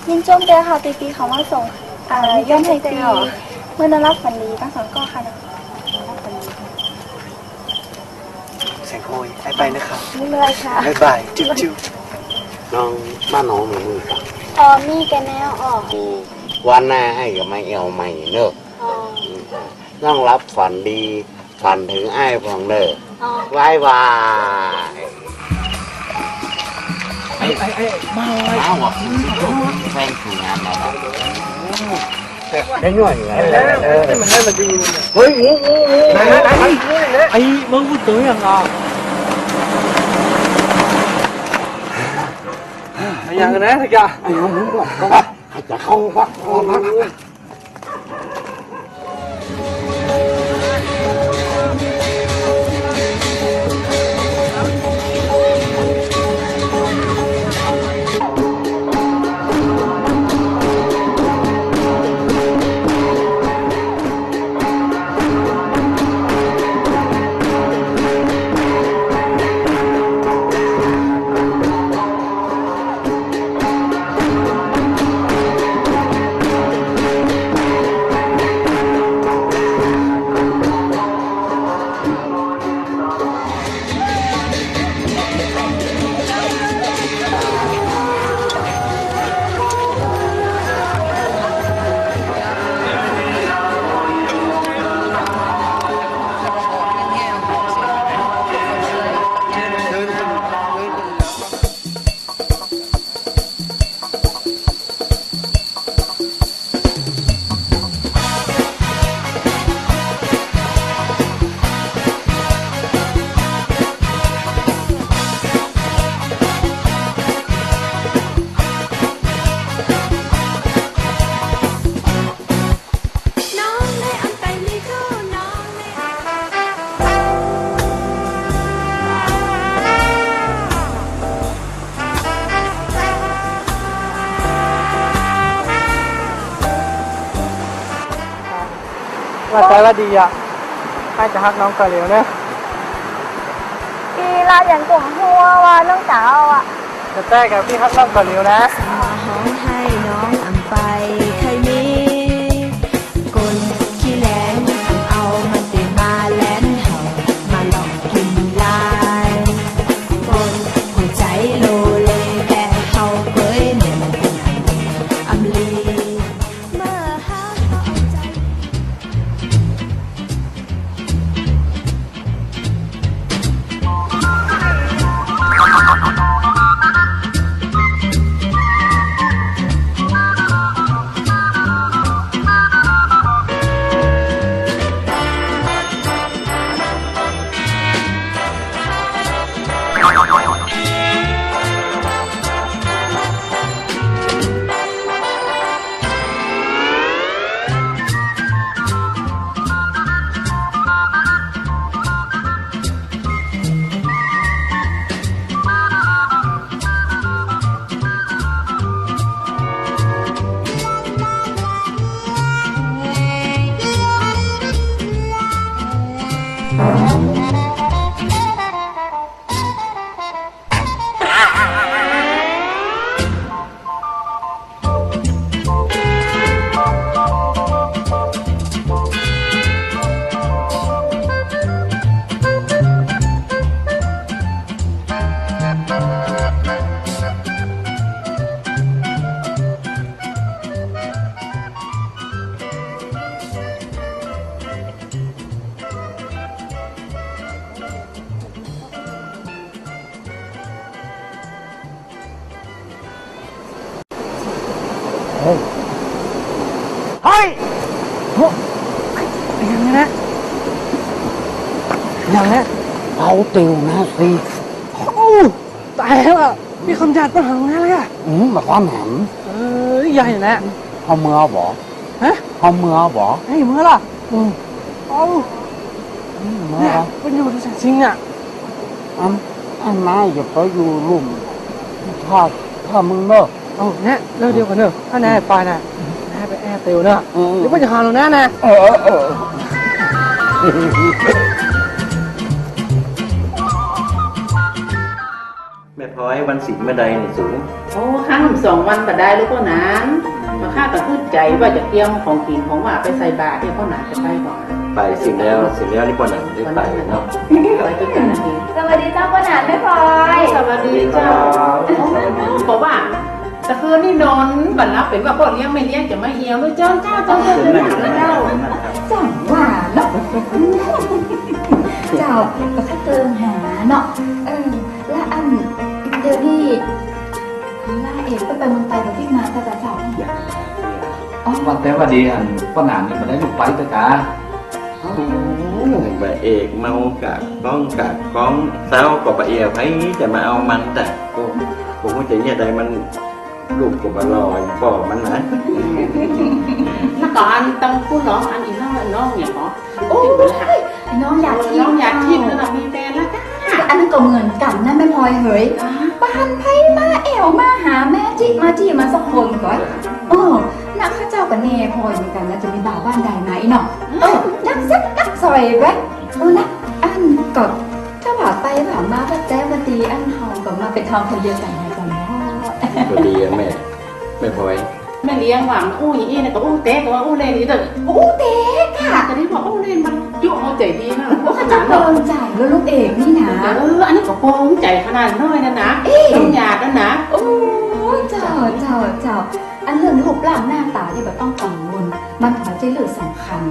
ยินจมเจ้าค่ะ ตีปีเขามาส่ง อ่า ย้อนให้ตี เมื่อนอนหลับฝันดี ตั้งสองก้อค่ะนะ นอนหลับฝันดี แสงโฮย อ้ายไปนะครับ ไม่เป็นไรค่ะ บ๊ายบาย จุ๊บจุ๊บ น้อง บ้านน้องมีมือกัน อ๋อ มีกันแล้วอ๋อ วันหน้าอ้ายก็มาแอ่วใหม่เนอะ อ๋อ น้องหลับฝันดี ฝันถึงอ้ายพ่องเนอะ อ๋อ บ๊ายบาย ไอ้ ไอ้ ไอ้ มา มาว่ะ แฟนถูกงานมาว่ะ ได้หน่อยไง เออ เออ มันให้มันดี เฮ้ย งู งู งู ไหน ไหน ไหน ไอ้ มึงพูดตัวอย่างอ่ะ อย่างนะ ไอ้ยา ไอ้ มึงบอกก็ว่า ใครจะเข้าวัด เข้าวัด ว่าแต่ละดีอะ ใค่จะฮักน้องก่อเหลียวเนอะ ปีละยังกลมหัวว่าน้องจ๋าอ่ะ แต่แต่กับพี่ฮักน้องก่อเหลียวนะ สาฮ้องไห้น้องอำไป ใค่มีคนขี้แหลง เอามันเตมาแลนเฮา มาหลอกกิ๋นลาย คนหัวใจ๋โลเล แต่เฮาเกยแหน่ง อำลี เมื่อหาเขาเอาใจ๋ เฮ้ย เฮ้ย เฮ้ย อะหยังเนี่ยนะ อะหยังเนี่ย เปาเตียวนะสิ โอ้ ต๋ายแล้วอะ ปี้คำจัดเปิ้นหันมาแล้วอะ อืม บ่าความหัน เออ ใหญ่นะ เฮาเมือบ่ ฮะ เฮาเมือบ่ เฮ้ย เมือละ อืม เอ้า อืม เมือ เนี่ย บ่ เปิ้นอยู่ดูสักสิ่งอะ อัน อันนายอย่าไปอยู่ลุ่ม ถ้า ถ้ามึงเนอะ เอ้า เนี่ย เลิกเดียวกั๋นเนอะ ถ้านายไปน่ะ นายไปแอบเตียวเนอะ อืม เดี๋ยวเปิ้นจะหาเฮานะ นะ เออ เออ เออ แม่พลอย วันศีลเมื่อใดเนี่ยสู โอ้ ข้าสองวันบ่ได้เลยป้อหนาน เพราะข้าก็กึ๊ดใจ๋ว่าจะเตรียมของกิ๋นของหวานไปใส่บาตรเนี่ย ป้อหนานจะไปบ่ ไปสิแล้ว สิแล้วนี่ป้อหนานได้ไปเนาะ ไปด้วยกั๋นนะ สวัสดีเจ้าป้อหนานแม่พลอย สวัสดีเจ้า เพราะว่าแต่คืนนี้นอนบ่หลับ เป๋นว่าป้อเลี้ยงแม่เลี้ยงจะมาเหี่ยวด้วยเจ้า เจ้า เจ้า เจ้า เจ้า จังว่าเนาะ เจ้า ก็ข้าเติงหาเนาะ เออ แล้วอัน เดี๋ยวนี้ หันหน้าเอกก็ไปเมืองไตกับพี่มาตาตาเจ้า อ๋อ ว่าแต่ว่าดีอันป้อหนานนี่บ่ได้ลูกไปเต๊อะกา โอ้ บ่าเอกเมากะก้องกะก้อง เซ้าก็บ่าเอก ใผจะมาเอามัน แต่ โอ้ ผมว่าจะเยียะใดมัน ลูกก็บ่าลอยป้อมันนะ แล้วก็อันตังกู้น้อง อันอีน้อง น้องเนี่ยเหรอ โอ้ย น้องหยาดทิพย์ น้องหยาดทิพย์นั่นน่ะมีแฟนแล้วจ้า อันนั้นก็เหมือนกั๋นนะแม่พลอยเหย อ๋อ บ่หันใผมาแอ่วมาหาแม่จิมาจี้มาสักคนก่อ เออ นะข้าเจ้าก็แน่พลอยเหมือนกั๋นนะ จะมีบ่าวบ้านใดมาอีหนอ เออ นักสักนักสอยไป เออนะ อันก็ถ้าว่าไปว่ามาว่าแจ๊ว่าดี อันเฮาก็มาเป๋นทองคนเดียวกั๋นนะจ๊ะเนาะ ก็ดีอะแม่ แม่พลอย แม่เลี้ยงว่าอู้อย่างอี้นะ ก็อู้เต๊ก ก็ว่าอู้เล่นนี่เต๊อะ อู้เต๊กอะ แต่นี่บอกอู้เล่นมันจุเอาใจ๋ดีมาก โอ้ ข้าเจ้าเปิงใจ๋แล้วลูกเอกนี่นะ เออ อันนี้ก็เปิงใจ๋ขนาดน้อยนั่นนะ เอ๊ะ น้องหยาดนั่นนะ โอ้ เจ้า เจ้า เจ้า อันเรื่องรูปร่างหน้าต๋านี่บ่ต้องกังวล มันบ่ใจ้เรื่องสำคัญ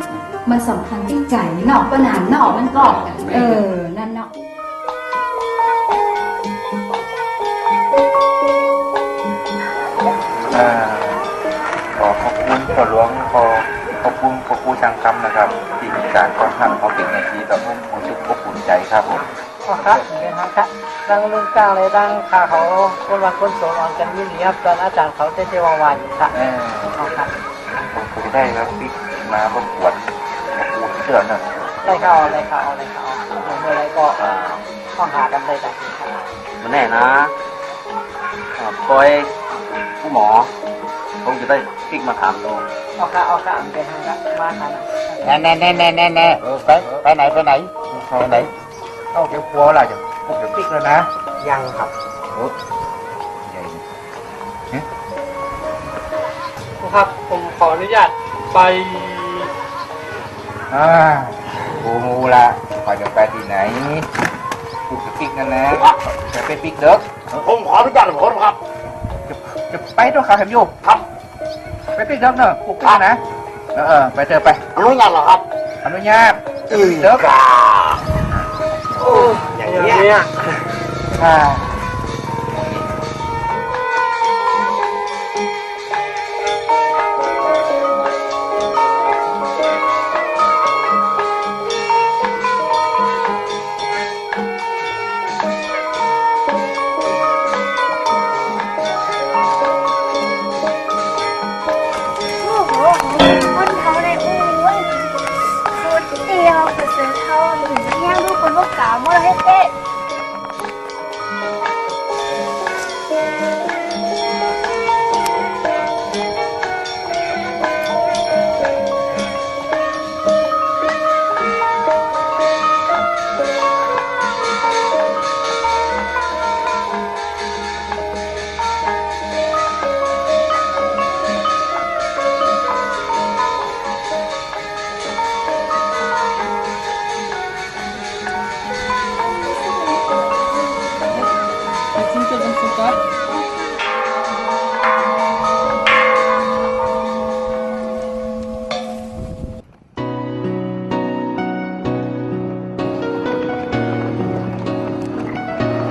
มันสำคัญตี้ใจ๋เนาะ ป้อหนานเนาะ มันก็ เออ นั่นเนาะ อ่า ขอขอบคุณป้อหลวง ขอขอบคุณป้อครูช่างคำนะครับ ตี้มีก๋านต้อนฮับเฮาเป๋นอย่างดี ก็ฮู้สึกอบอุ่นใจ๋ครับผม อ๋อครับ เป๋นไงครับ ครับ ตั้งลุงก้าวเลย ตั้งข้าเขา คนว่าคนโสมอ่อนกั๋นยินดีครับ ต๋อนอาจ๋ารย์เขาเจ๊ๆว่าๆอยู่ครับ เออ อ๋อครับ ผม ผมได้ครับ ปิ๊กมารบกวน มาปูเตื้อเนาะ ได้ครับ ได้ครับ ได้ครับ เมื่อใดก็ อ่า ต้องหากั๋นได้ครับ บ่แน่นะ อ่า ปอย ผู้หมอ คงจะได้ปิ๊กมาถามดู เอาค่ะ เอาค่ะ เป๋นไงครับ มาค่ะ แน่ๆๆๆๆ เออ ไป ไปไหน ไปไหน ไปไหน เอาเดี๋ยวปัวล่ะ เดี๋ยวปิ๊กแล้วนะ ยังครับ โอ้ ใหญ่ ฮะ ครูครับ ผมขออนุญาตไป อ่า กูฮู้ละ ว่าจะไปตี้ไหน กูจะปิ๊กนั่นนะ จะไปปิ๊กเดิ็ก ผมขออนุญาตผมครับ จะ จะไปด้วยครับ เห็นอยู่ ครับ ไปปิ๊กเดิ็กเนอะ กูปิ๊กนะ เออ เออ ไปเถอะ ไป อนุญาตเหรอครับ อนุญาต อืม เดิ็ก โอ้ อย่างเงี้ย อ่า โอ้โห คนเฒ่าในอู้เว้ย สุดเดียว กระเสือเฒ่า หนีเฮี้ยงลูกคนพวกกาเมื่อให้เตะ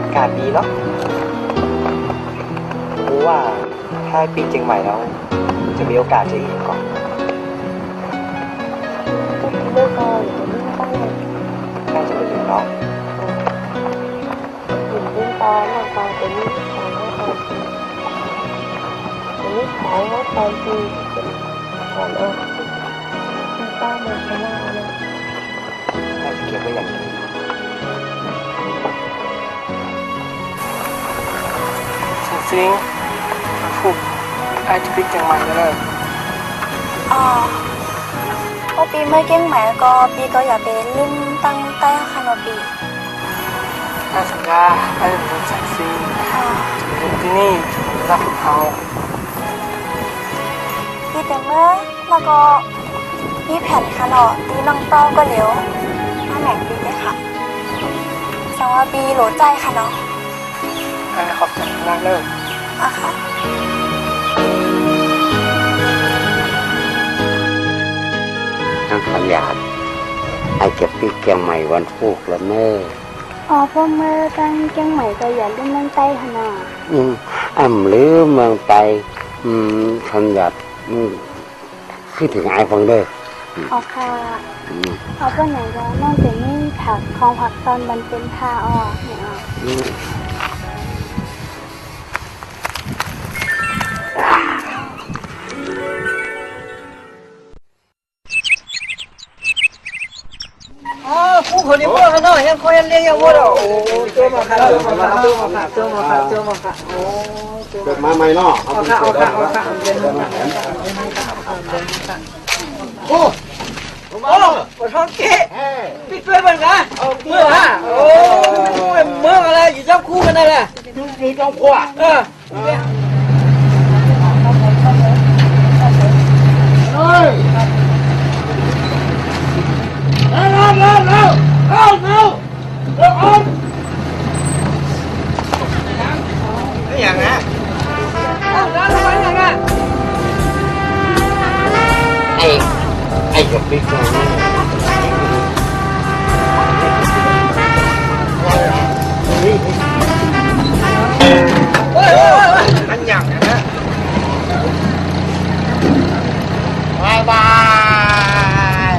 อากาศดีเนาะ กูว่าถ้าปิ๊กเจียงใหม่แล้ว มีโอกาสจะอีกก่อน ไม่ค่อย น่าจะเป็นอย่างน้อย อยู่รุ่นตอนหลังตอนเป็นนิสัยของเรา เป็นนิสัยของตอนที่เป็นก่อนออก ที่ป้ามาข้างหน้าเนี่ย น่าจะเก็บไว้อย่างดี สิงสิง วันพูก อ้ายจะไปเจียงใหม่แล้วเน่อ อ๋อ พอปี้เมื่อเจียงใหม่ก็ปี้ก็อย่าไปลืมตั้งใต้ข้าเน่อปี้ อ้ายสัญญา อ้ายจะอยู่สิงสิง ค่ะ จะอยู่ตี้นี่ จะรักเฮา ปี้เตียวเมื่อ แล้วก็มีแผนข้าเน่อ ตี้น้องต้องก็เหลียว มาแหมปี้เต๊อะค่ะ สังว่าปี้โหลใจ๋ข้าเน่อ อ้ายขอบใจ๋มากเน่อ อะค่ะ น้องสัญญา อ้ายจะไปเจียงใหม่วันพูกแล้วเน่อ อ๋อ พอเมื่อตั้งเจียงใหม่ก็อย่าลืมเมืองใต้ข้าเน่อ อืม อ้ำลืมเมืองใต้ อืม สัญญา อืม คือเถิงอ้ายฟังเน่อ อืม อ๋อค่ะ อืม เอาเปิ้นไหนก็น้องเจ๋งนี่ผัก ของผักตอนมันเป็นทาออกเนี่ย อืม อ๋อ ครูเขานี่บ่เนาะ ยังคอยเรียนยังบ่เนาะ โอ้ เจอมาครับ เจอมาครับ เจอมาครับ เจอมาครับ เจอมาครับ โอ้ เจอมา เกิดมาใหม่เนาะ เอาค่ะ เอาค่ะ เอาค่ะ โอ้ โอ้ ปวดท้องเก๊ะ เอ้ย ปิ๊กด้วยมันนะ เอา เมื่อฮะ โอ้ เมื่ออะไร อยู่เจ้าคู่กันนั่นแหละ อยู่ อยู่เจ้าคู่อะ เออ เฮ้ย เร็ว เร็ว เร็ว เร็ว เร็ว เร็ว เร็ว เร็ว ไม่อย่างนะ ไอ้ ไอ้กะปิ๊ก มันอย่างนั้นนะ บ๊ายบาย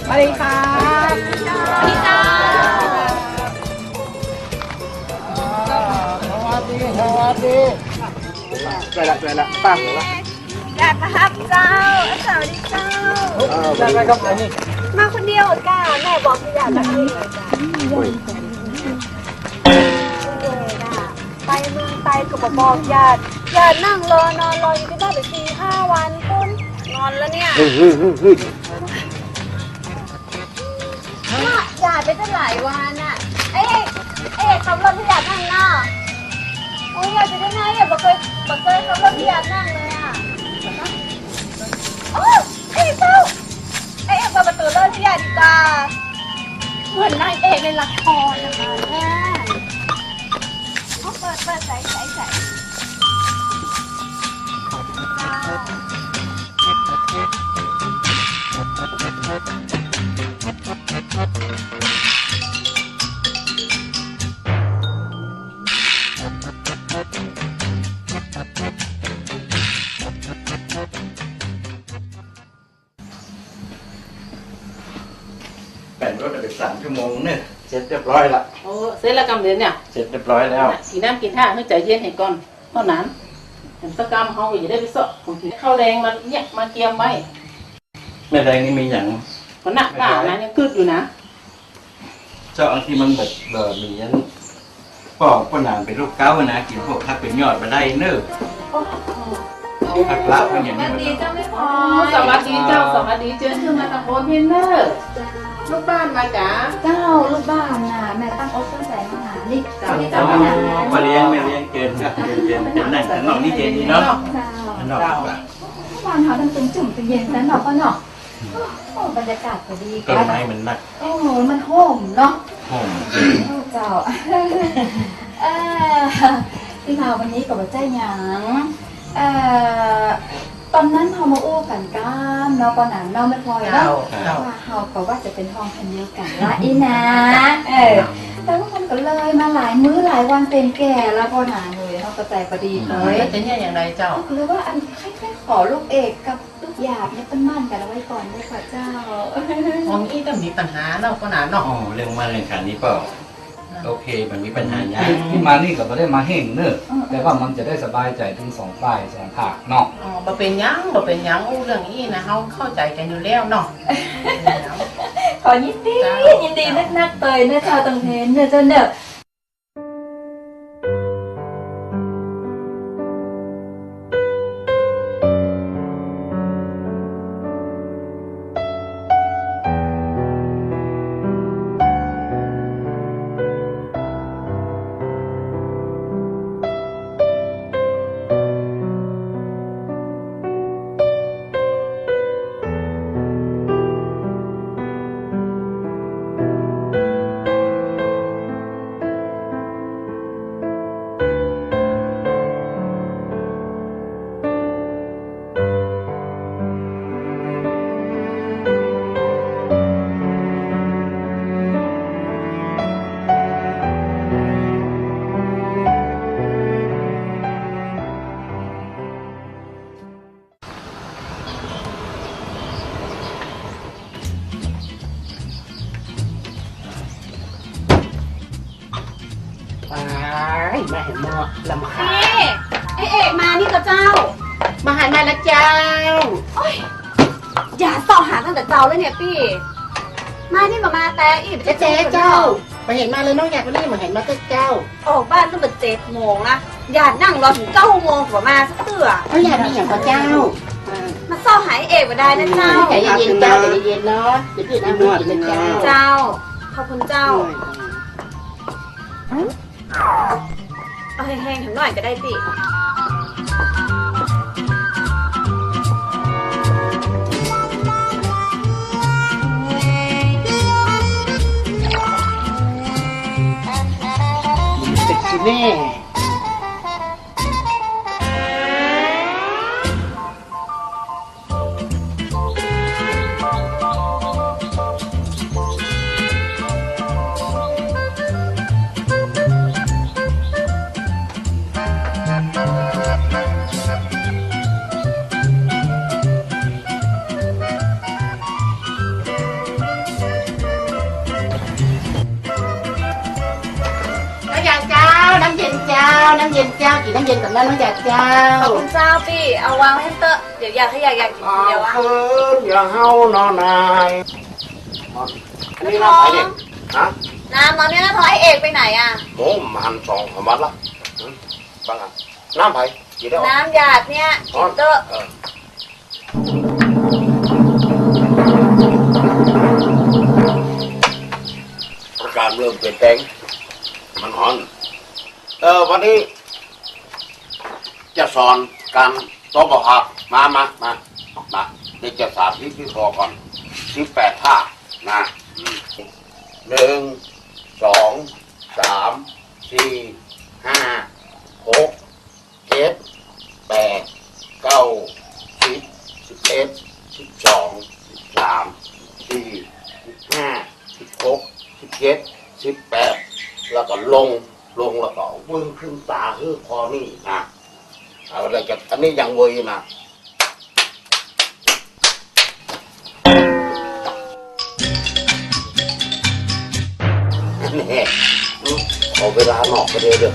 สวัสดีค่ะ สวัสดี สวัสดี ได้ละ ได้ละ ตั้งละ อยากมาฮับเจ้า สวัสดีเจ้า เออ ได้ไหมครับ อันนี้ มาคนเดียวกะ แม่บอกสิอยากมาคนเดียวกะ โอ้ย คนเดียวกะ ไปเมืองไต้ก็บ่บอกญาติ ญาตินั่งรอนอนรออยู่ตี้บ้านไปสี่ห้าวันปุ้น งอนแล้วเนี่ย เฮ้ย เฮ้ย เฮ้ย เฮ้ย ว่าญาติไปตั้งหลายวันน่ะ เอ๊ะ เอ๊ะ ขับรถให้ญาตินั่งเนาะ โอ้ย ญาติจะได้ไงอ่ะ บ่เคย บ่เคยขับรถให้ญาตินั่งเลยอ่ะ โอ้ย เอ๊ะ เจ้า เอ๊ะ เปิดประตูรถให้ญาติดีกว่า เหมือนนางเอกในละครนะคะเนี่ย เอาเปิด เปิด ใส่ ใส่ ใส่ แป๋นรถไปสามชั่วโมงเนี่ย เสร็จเรียบร้อยละ โอ้ เสร็จแล้วกำเดียวเนี่ย เสร็จเรียบร้อยแล้ว กิ๋นน้ำกิ๋นท่าหื้อใจ๋เย็นหื้อก่อน เต้าหนาน ผมสักกำเฮาก็จะได้ไปเซาะของกิ๋นข้าวแลงมาเนี่ย มาเกียมไว้ แม่แลงนี่มีหยัง ก็หนักหนานะ ยังกึ๊ดอยู่นะ เจ้า อันตี้มันแบบ บ่มีอัน ป้อ ป้อหนานเป๋นโรคเก๊าต์นะ กิ๋นพวกผักเป๋นยอดบ่ได้เน่อ ผักละพวกอย่างนี้ สวัสดีเจ้าแม่พลอย สวัสดีเจ้า สวัสดี เจิญขึ้นมาตางบนเน่อ ลูกบ้านมาจ๋า เจ้า ลูกบ้านน่ะ แม่ตั้งอกตั้งใจ๋มาหานี่ เจ้า นี่เจ้า เจ้า มาหา มาเลี้ยง มาเลี้ยงเจิญครับ เจิญ เจิญ เจิญ นั่งข้างนอกนี่เย็นดีเนาะ เจ้า ข้างนอกดีกว่า บ้านเฮามันตึงจุ่มตึงเย็นนะเนาะป้อเนาะ โอ้ บรรยากาศก็ดี ต้นไม้มันนัก โอ้ มันโฮมเนาะ โฮม เจ้า เอ่อ ตี้มาวันนี้ก็บ่ใจ้หยัง เอ่อ ต๋อนนั้นเฮามาอู้กั๋นก้านเนาะ ป้อหนานเนาะ แม่พลอยเนาะ เจ้า เจ้า ว่าเฮาก็ว่าจะเป๋นห้องคันเดียวกั๋นละอี้นะ เออ แต่ว่ามันก็เลยมาหลายมื้อหลายวันเต็มแก่แล้ว ป้อหนานเอย เฮาก็ใจ๋บ่ดีเลย แล้วจะเนี่ยอย่างไรเจ้า ก็เลยว่าอันใค่ๆ ขอลูกเอกกับ ลูกหยาบเนี่ยเปิ้นหมั้นกั๋นเอาไว้ก่อนดีกว่าเจ้า ของอี้ต้องมีปัญหาเนาะป้อหนานเนาะ อ๋อ เรื่องหมั้นเรื่องฉันนี่ป้อ โอเค บ่มีปัญหาหยัง ตี้มานี่ก็บ่ได้มาเฮ่งเน่อ เออ แต่ว่ามันจะได้สบายใจ๋ตึงสองฝ่ายสองภาคเนาะ อ๋อ บ่เป๋นหยัง บ่เป๋นหยัง อู้เรื่องอี้นะ เฮาเข้าใจ๋กั๋นอยู่แล้วเนาะ ขอยินดี เจ้า ยินดีนักๆ เตยเน่อเจ้า ตองเพนเน่อเจ้าเน่อ ไป มาหันหม้อ รำคาญ นี่ ไอ้เอกมานี่ก่อเจ้า มาหันมาแล้วเจ้า โอ๊ย หยาดเซาะหาตั้งแต่เจ๊าแล้วเนี่ยปี้ มานี่ก็มาแต่อี้ เจ๊เจ้า บ่หันมาเลย น้องหยาดวันนี้บ่หันมาแต่เจ๊า ออกบ้านตั้งแต่เจ็ดโมงละ หยาดนั่งรอเถิงเก้าโมงก็บ่มาสักเตื้อ เอ้า หยาดมีหยังก่อเจ้า มาเซาะหาไอ้เอกบ่ได้นะเจ้า ใจ๋เย็นๆ เจ้า ใจ๋เย็นๆ เนาะ เดี๋ยวปี้น้ำหมดนะเจ้า เจ้า ขอบคุณเจ้า เอาแห้งๆ เถิงหน่อยก็ได้ปี้ เสร็จสิแม่ น้องหยาดเจ้า น้ำเย็นเจ้า น้ำเย็นเจ้า กิ๋นน้ำเย็นก่อนนะน้องหยาดเจ้า ขอบคุณเจ้าปี้ เอาวางไว้เต๊อะ เดี๋ยวหยาด ถ้าหยาดอยากกิ๋นคนเดียวอะ เอาคืน อย่าเฮาเนาะนาย อันนี้น้ำใผเนี่ย ฮะ น้ำเนาะเนี่ย แล้วไอ้เอกไปไหนอะ โอ้ มันสองสามวันละ หืม บ้างอะ น้ำใผ กิ๋นได้ น้ำหยาดเนี่ย อ๋อ กิ๋นเต๊อะ เออ อากาศเริ่มเปลี่ยนแปลง มันฮ้อน เออ วันนี้จะสอนก๋านต้มข้าวผัด มา มา มา มา เดี๋ยวจะสาธิตวิธีก่อน สิบแปดท่านะ อืม หนึ่ง สอง สาม สี่ ห้า หก เจ็ด แปด เก้า สิบ สิบเอ็ด สิบสอง สิบสาม สิบสี่ สิบห้า สิบหก สิบเจ็ด สิบแปด แล้วก็ลง ลงแล้วก็วึงขึ้นต๋าหื้อคอนี่นะ เอาแล้วจะ อันนี้ยังเวยนะ นี่ ขอเวลาหนอกก็เดียวเด้อ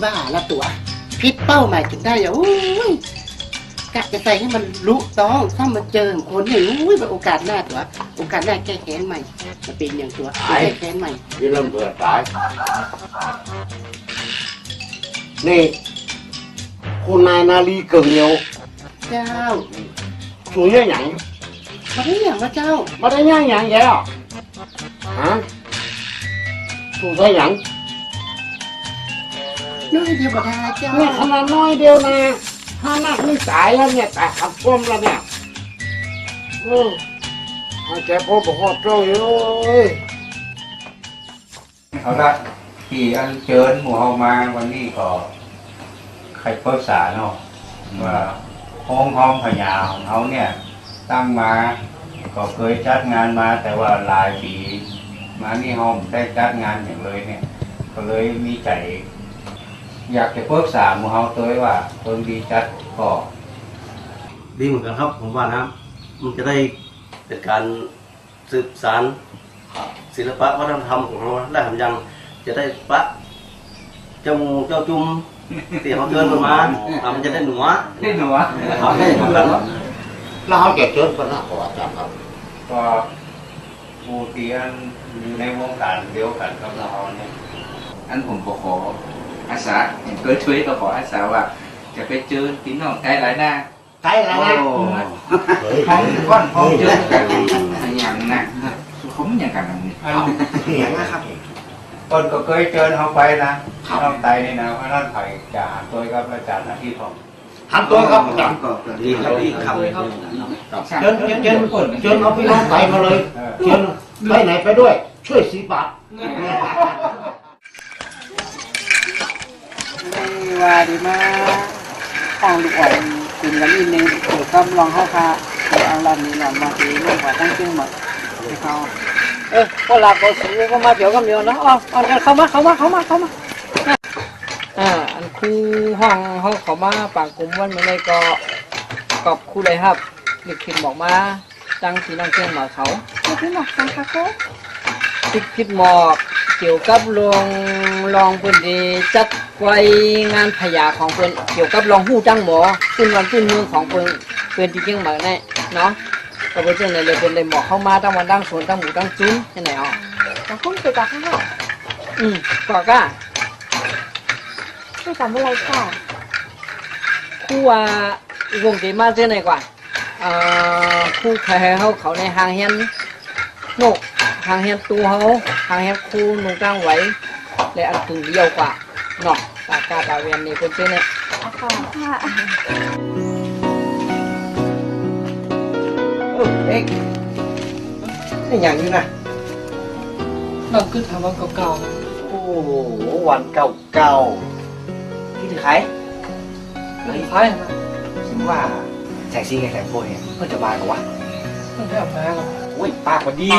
บ้าละตั๋ว ผิดเป้าหมายจนได้อะ โอ้ย กะจะใส่หื้อมันลุต๊อง ถ้ามันเจอคนนี่ โอ้ย โอกาสหน้าตั๋ว โอกาสหน้าแก้แค้นใหม่ จะเป๋นอย่างตั๋ว ต๋าย แก้แค้นใหม่ ยี่เริ่มเบื่อต๋าย นี่ คุณนายนาลีเกิ่งเดียว เจ้า สูเยียะหยัง บ่ได้หยังนะเจ้า บ่ได้เยียะหยังแกเหรอ ฮะ สูใส่หยัง น้อยเดียวบ่ได้เจ้า เนี่ยขนาดน้อยเดียวนะ ถ้านักนี่ต๋ายแล้วเนี่ย ต๋ายขับก้มแล้วเนี่ย เออ หายใจ๋พอบ่ฮอดเจ้าเอ้ย เอาละ ตี้อันเจิญหมู่เฮามาวันนี้ก็ ใค่ปรึกษาเนาะ ว่าโฮงฮ้อมพญาของเฮาเนี่ย ตั้งมาก็เกยจัดงานมา แต่ว่าหลายปี๋มานี่เฮาบ่ได้จัดงานหยังเลยเนี่ย ก็เลยมีใจ๋ อยากจะปรึกษาหมู่เฮาตวยว่าเปิ้นดีจัดก่อ ดีเหมือนกั๋นครับ ผมว่านะ มันจะได้เป๋นก๋าน สืบสานศิลปะวัฒนธรรมของเฮาได้ แถมยังจะได้ปะเจ้าหมู่เจ้าจุมตี้เฮาเจิญเปิ้นมา อ่า มันจะได้หนัว ได้หนัว ครับ ได้หนัว แล้วเฮาจะเจิญเปิ้นนะ ขออาจ๋ารย์ครับ ก็หมู่ตี้อันอยู่ในวงก๋านเดียวกั๋นกับเฮาเนี่ย อันผมก็ขออาสา เห็นเปิ้นตวยก็ขออาสาว่า จะไปเจิญปี้น้องใต้หลายหน้า ใต้หลายหน้า โอ้ เฮ้ย ของก้อนของเจิญกั๋น เฮ้ย อย่างนั้นนะ เขามันอย่างกั๋นแบบนี้ อัน อย่างนั้นครับ เปิ้นก็เกยเจิญเฮาไปนะ ครับ น้องใต้นี่นะ เพราะนั้นใผจะหันตวยกับอาจ๋ารย์อาทิตย์พ่อง หันตวยครับ อาจ๋ารย์ ดีครับ ดีครับ เจิญ เจิญ เจิญ เจิญเอาปี้น้องใต้มาเลย เออ เจิญ ไปไหนไปด้วย ช่วยสิบบาท นี่ว่าดีมา ฟังลูกอ่อนกึ่นกั๋นอีกนิดนึ่ง เกี่ยวกับเรื่องเฮาค่ะ เกี่ยวกับเรื่องนี้เรื่องมาตี้เรื่องว่าตั้งเชียงใหม่ตี้เขา เออ ก็หลักก็สูงก็มาเกี่ยวกับเดียวเนาะ เอา เอากันเข้ามา เข้ามา เข้ามา เข้ามา อ่า อันครูห้องเฮาเข้ามาปะกุมวันนี้ก็ ขอบคุณเลยครับ นึกขึ้นบอกมา ตังตี้น้องเชียงใหม่เขา นึกขึ้นบอกตังค่ะครู นึกขึ้นบอกเกี่ยวกับเรื่อง เรื่องเปิ้นตี้จัดไว้งานพญาของเปิ้น เกี่ยวกับเรื่องฮู้จักหมอ ปื้นวันปื้นเมืองของเปิ้น เปิ้นตี้เชียงใหม่นี่เนาะ ก็เป๋นจั่งใดเลยเปิ้นได้หมอเข้ามาตั้งวันตั้งสวนตั้งหมู่ตั้งจุมจั่งใดอ๋อ ขอบคุณเกี่ยวกับค่ะ อืม ก็ก้า ไม่จำอะไรค่ะ ครูว่าวงเต๋มาเจ้าไหนกว่า เอ่อ ครูใค่เฮาเข้าในห้างเฮียนนก ห้างเฮียนตู่เฮา ห้างเฮียนครูนุ่งกางไหว และอันตึงเดียวกว่าเนาะ ต๋ากาต๋าแวนนี่เปิ้นเจ้าเนี่ย ค่ะ เออ เอ็ก นี่หยังอยู่นะ นั่งกึ๊ดหาวันเก่าๆ โอ้โห วันเก่า เก่า กึ๊ดใผ กึ๊ดใผนะ ถึงว่าแสงสิงห์กับแสงโพธิ์เนี่ย เปิ้นจะมาก่อวะ เปิ้นจะมาก่อ โอ้ย ปากบ่ดี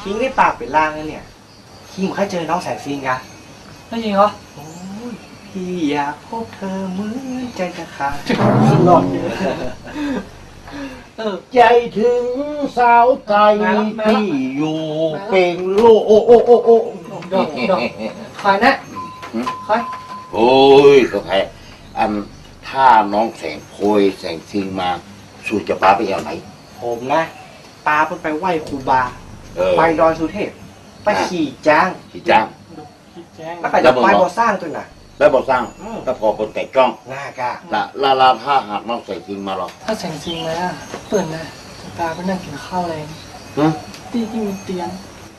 คิงนี่ปากเป๋นลางเลยเนี่ย คิงบ่เกยเจอน้องแสงสิงห์กา ได้ยินเหรอ โอ้ย พี่อยากพบเธอเหมือนใจจะขาด สุดยอด เออ ใจ๋เถิงสาวใต้ มาแล้ว มาแล้ว ตี้อยู่ มาแล้ว เป๋งโลก โอ้ โอ้ โอ้ โอ้ ดอก ดอก ใผนะ หืม ใผ โอ้ย ก็ใผ อัน ถ้าน้องแสงโพธิ์แสงสิงห์มา สูจะปาไปแอ่วไหน ผมนะ ปาเปิ้นไปไหว้ครูบา เออ ไปดอยสุเทพ ไป อ่ะ ขี่จ๊าง ขี่จ๊าง แล้วก็จะไปบ่อสร้างตวยนะ ไปบ่อสร้าง อืม แล้วผ่อเปิ้นแตกจ้อง น่ากะ ละ ละ ละ ถ้าหากน้องแสงสิงห์มาลอ ถ้าแสงสิงห์มา เปิ้นนะ จะปาไปนั่งกิ๋นข้าวแลง ฮะ ตี้ตี้มีเตียง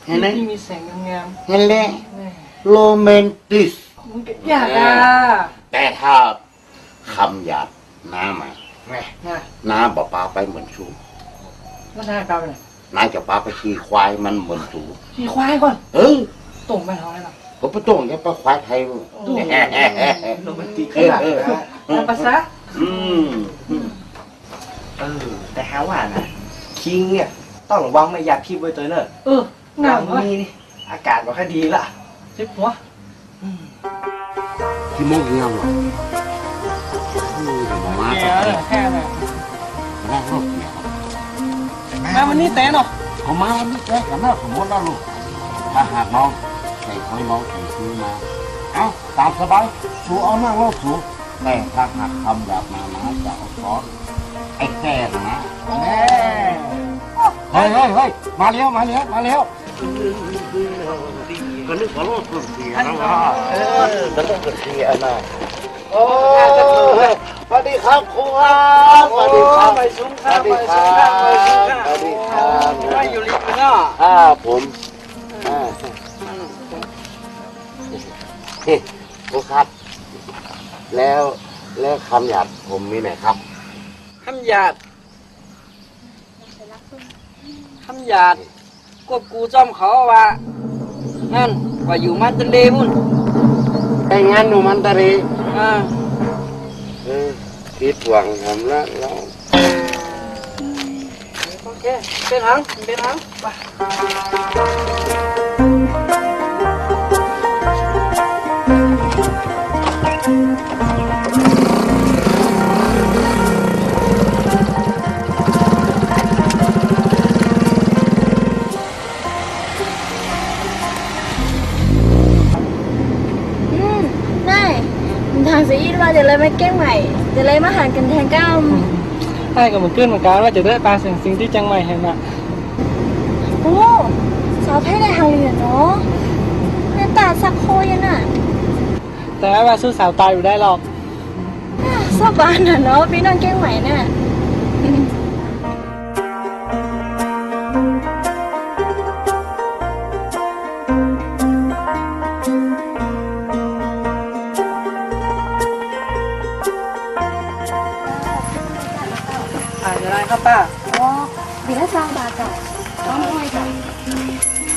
ตี้ตี้มีแสงงามๆ หันแหละ แม่ โรแมนติก มันก็อยากอะ แต่ถ้า กำหยาบน้ามา แม่ น้าบ่ปาไปเหมือนสู แล้วน้าปาไปไหน น้าจะปาไปขี่ควายมันเหมือนสู ขี่ควายก่อน เออ ตรงไปเฮาเลยเหรอ ก็บ่ตรง จะไปควายไทย โอ้ โรแมนติกขนาดนั้น เออ เออ เออ ภาษา อืม อืม เออ แต่หาว่านะ คิงเนี่ย ต้องระวังแม่ยาพิษไว้ตวยเน่อ เออ งามเว้ย นี่ อากาศบ่ค่อยดีละ เจ็บหัว อืม ขี้โมกเงียบว่ะ อืม เดี๋ยวผมมา แก่แล้วเหรอ แก่แล้ว มาโลกเดียว มาวันนี้แต๊เนาะ ผมมาวันนี้แต๊ ก็น่าสมมติแล้วลูก ถ้าหากน้อง ใส่คอยน้องใส่ซื้อมา เอ้า ต๋ามสบาย สูเอานั่งลงสู แต่ถ้าหากกำหยาบมา มาจะเอาสอน ไอ้แก่นะ แน่ เฮ้ย เฮ้ย เฮ้ย มาแล้ว มาแล้ว มาแล้ว ก็นึกว่าโลกเสื่อมเสียนะว่า เออ ก็ต้องเสื่อมเสียนะ โอ้ สวัสดีครับครูครับ สวัสดีครับ ไหว้สูงครับ สวัสดีครับ ไหว้สูงครับ ไหว้สูงครับ สวัสดีครับ ไหว้อยู่ริมเนาะ อ่า ผม อ่า ครูครับ แล้ว แล้วกำหยาบผมมีไหนครับ กำหยาบ กำหยาบ ก็กูจ้อมเขาว่า นั่น ว่าอยู่มันตะเลปู้น แต่งงานอยู่มันตะเล อ่า เออ ผิดหวังผมละเรา โอเค เป๋นหยัง เป๋นหยัง ไป อืม นาย ถามเสียอี้ว่าจะเลยมาเกียงใหม่ จะเลยมาหันกั๋นแทนก้ำ อ้ายก็บ่าเปิ้นเหมือนกั๋นว่าจะได้ปาเสียงสิงห์ตี้เจียงใหม่หันน่ะ โอ้ สาวไทยได้หันเหลือเนาะ หน้าต๋าสักโคยะน่ะ แต่ว่าสู้สาวใต้บ่ได้หรอก สาบานน่ะเนาะ ปี้น้องเกียงใหม่น่ะ อ่า เดี๋ยวอะไรครับป้า อ๋อ เดี๋ยวสามบาทจ้ะ พร้อมถ้วยจ้ะ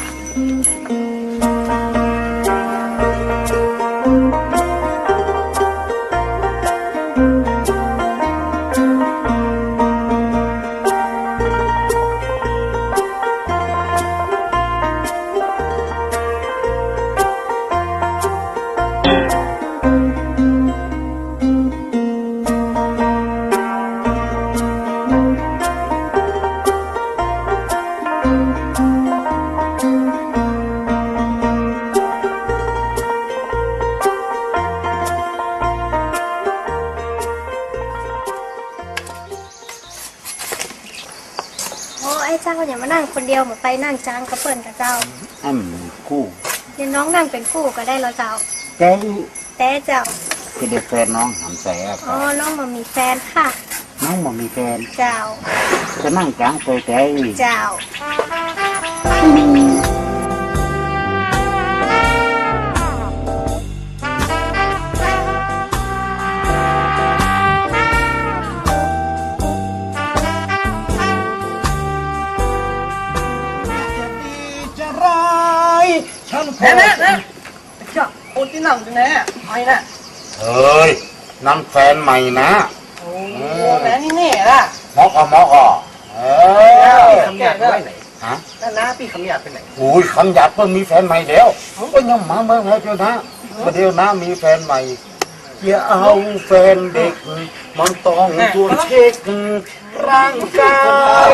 โอ้ ไอ้เจ้า อย่ามานั่งคนเดียว มาไปนั่งจางกับเปิ้นก่อเจ้า อ้ำ กู้ เดี๋ยวน้องนั่งเป๋นกู้ก็ได้เหรอเจ้า แต่ แต่เจ้า จะได้แฟนน้องหำใสอะ อ๋อ น้องบ่มีแฟนค่ะ น้องบ่มีแฟน เจ้า จะนั่งจางไปแต่ เจ้า จะดีจะร้าย ฉันขอ แน่ๆๆ ไอ้เจ้า คนตี้นั่งอยู่ไหนอะ ใครน่ะ เฮ้ย นั่นแฟนใหม่นะ โอ้ เออ แม่นี่แน่ล่ะ มอกอ่ะ มอกอ่ะ เออ คำหยาบไปไหน ฮะ นั่นนะ ปี้คำหยาบไปไหน โอ้ย คำหยาบเปิ้นมีแฟนใหม่แล้ว เอ้า ก็ยังมาเมืองไทยเดียวนะ เอ้า ประเดี๋ยวนะมีแฟนใหม่ อย่าเอาแฟนเด็ก มันต้องตรวจเช็คร่างกาย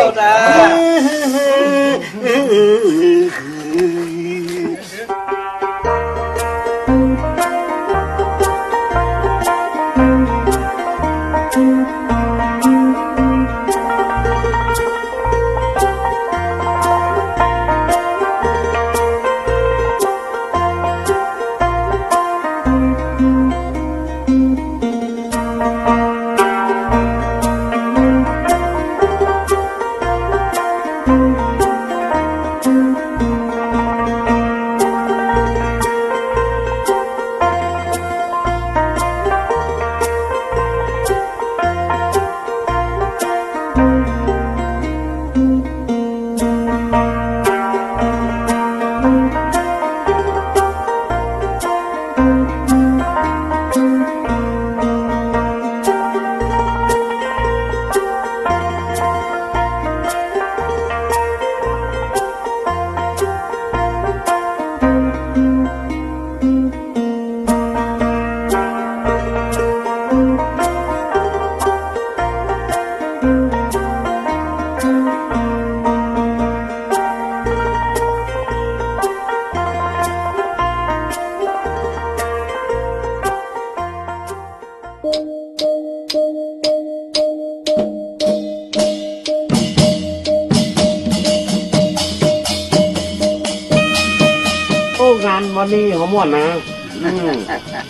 วันนี้เฮาม่วนนะ อืม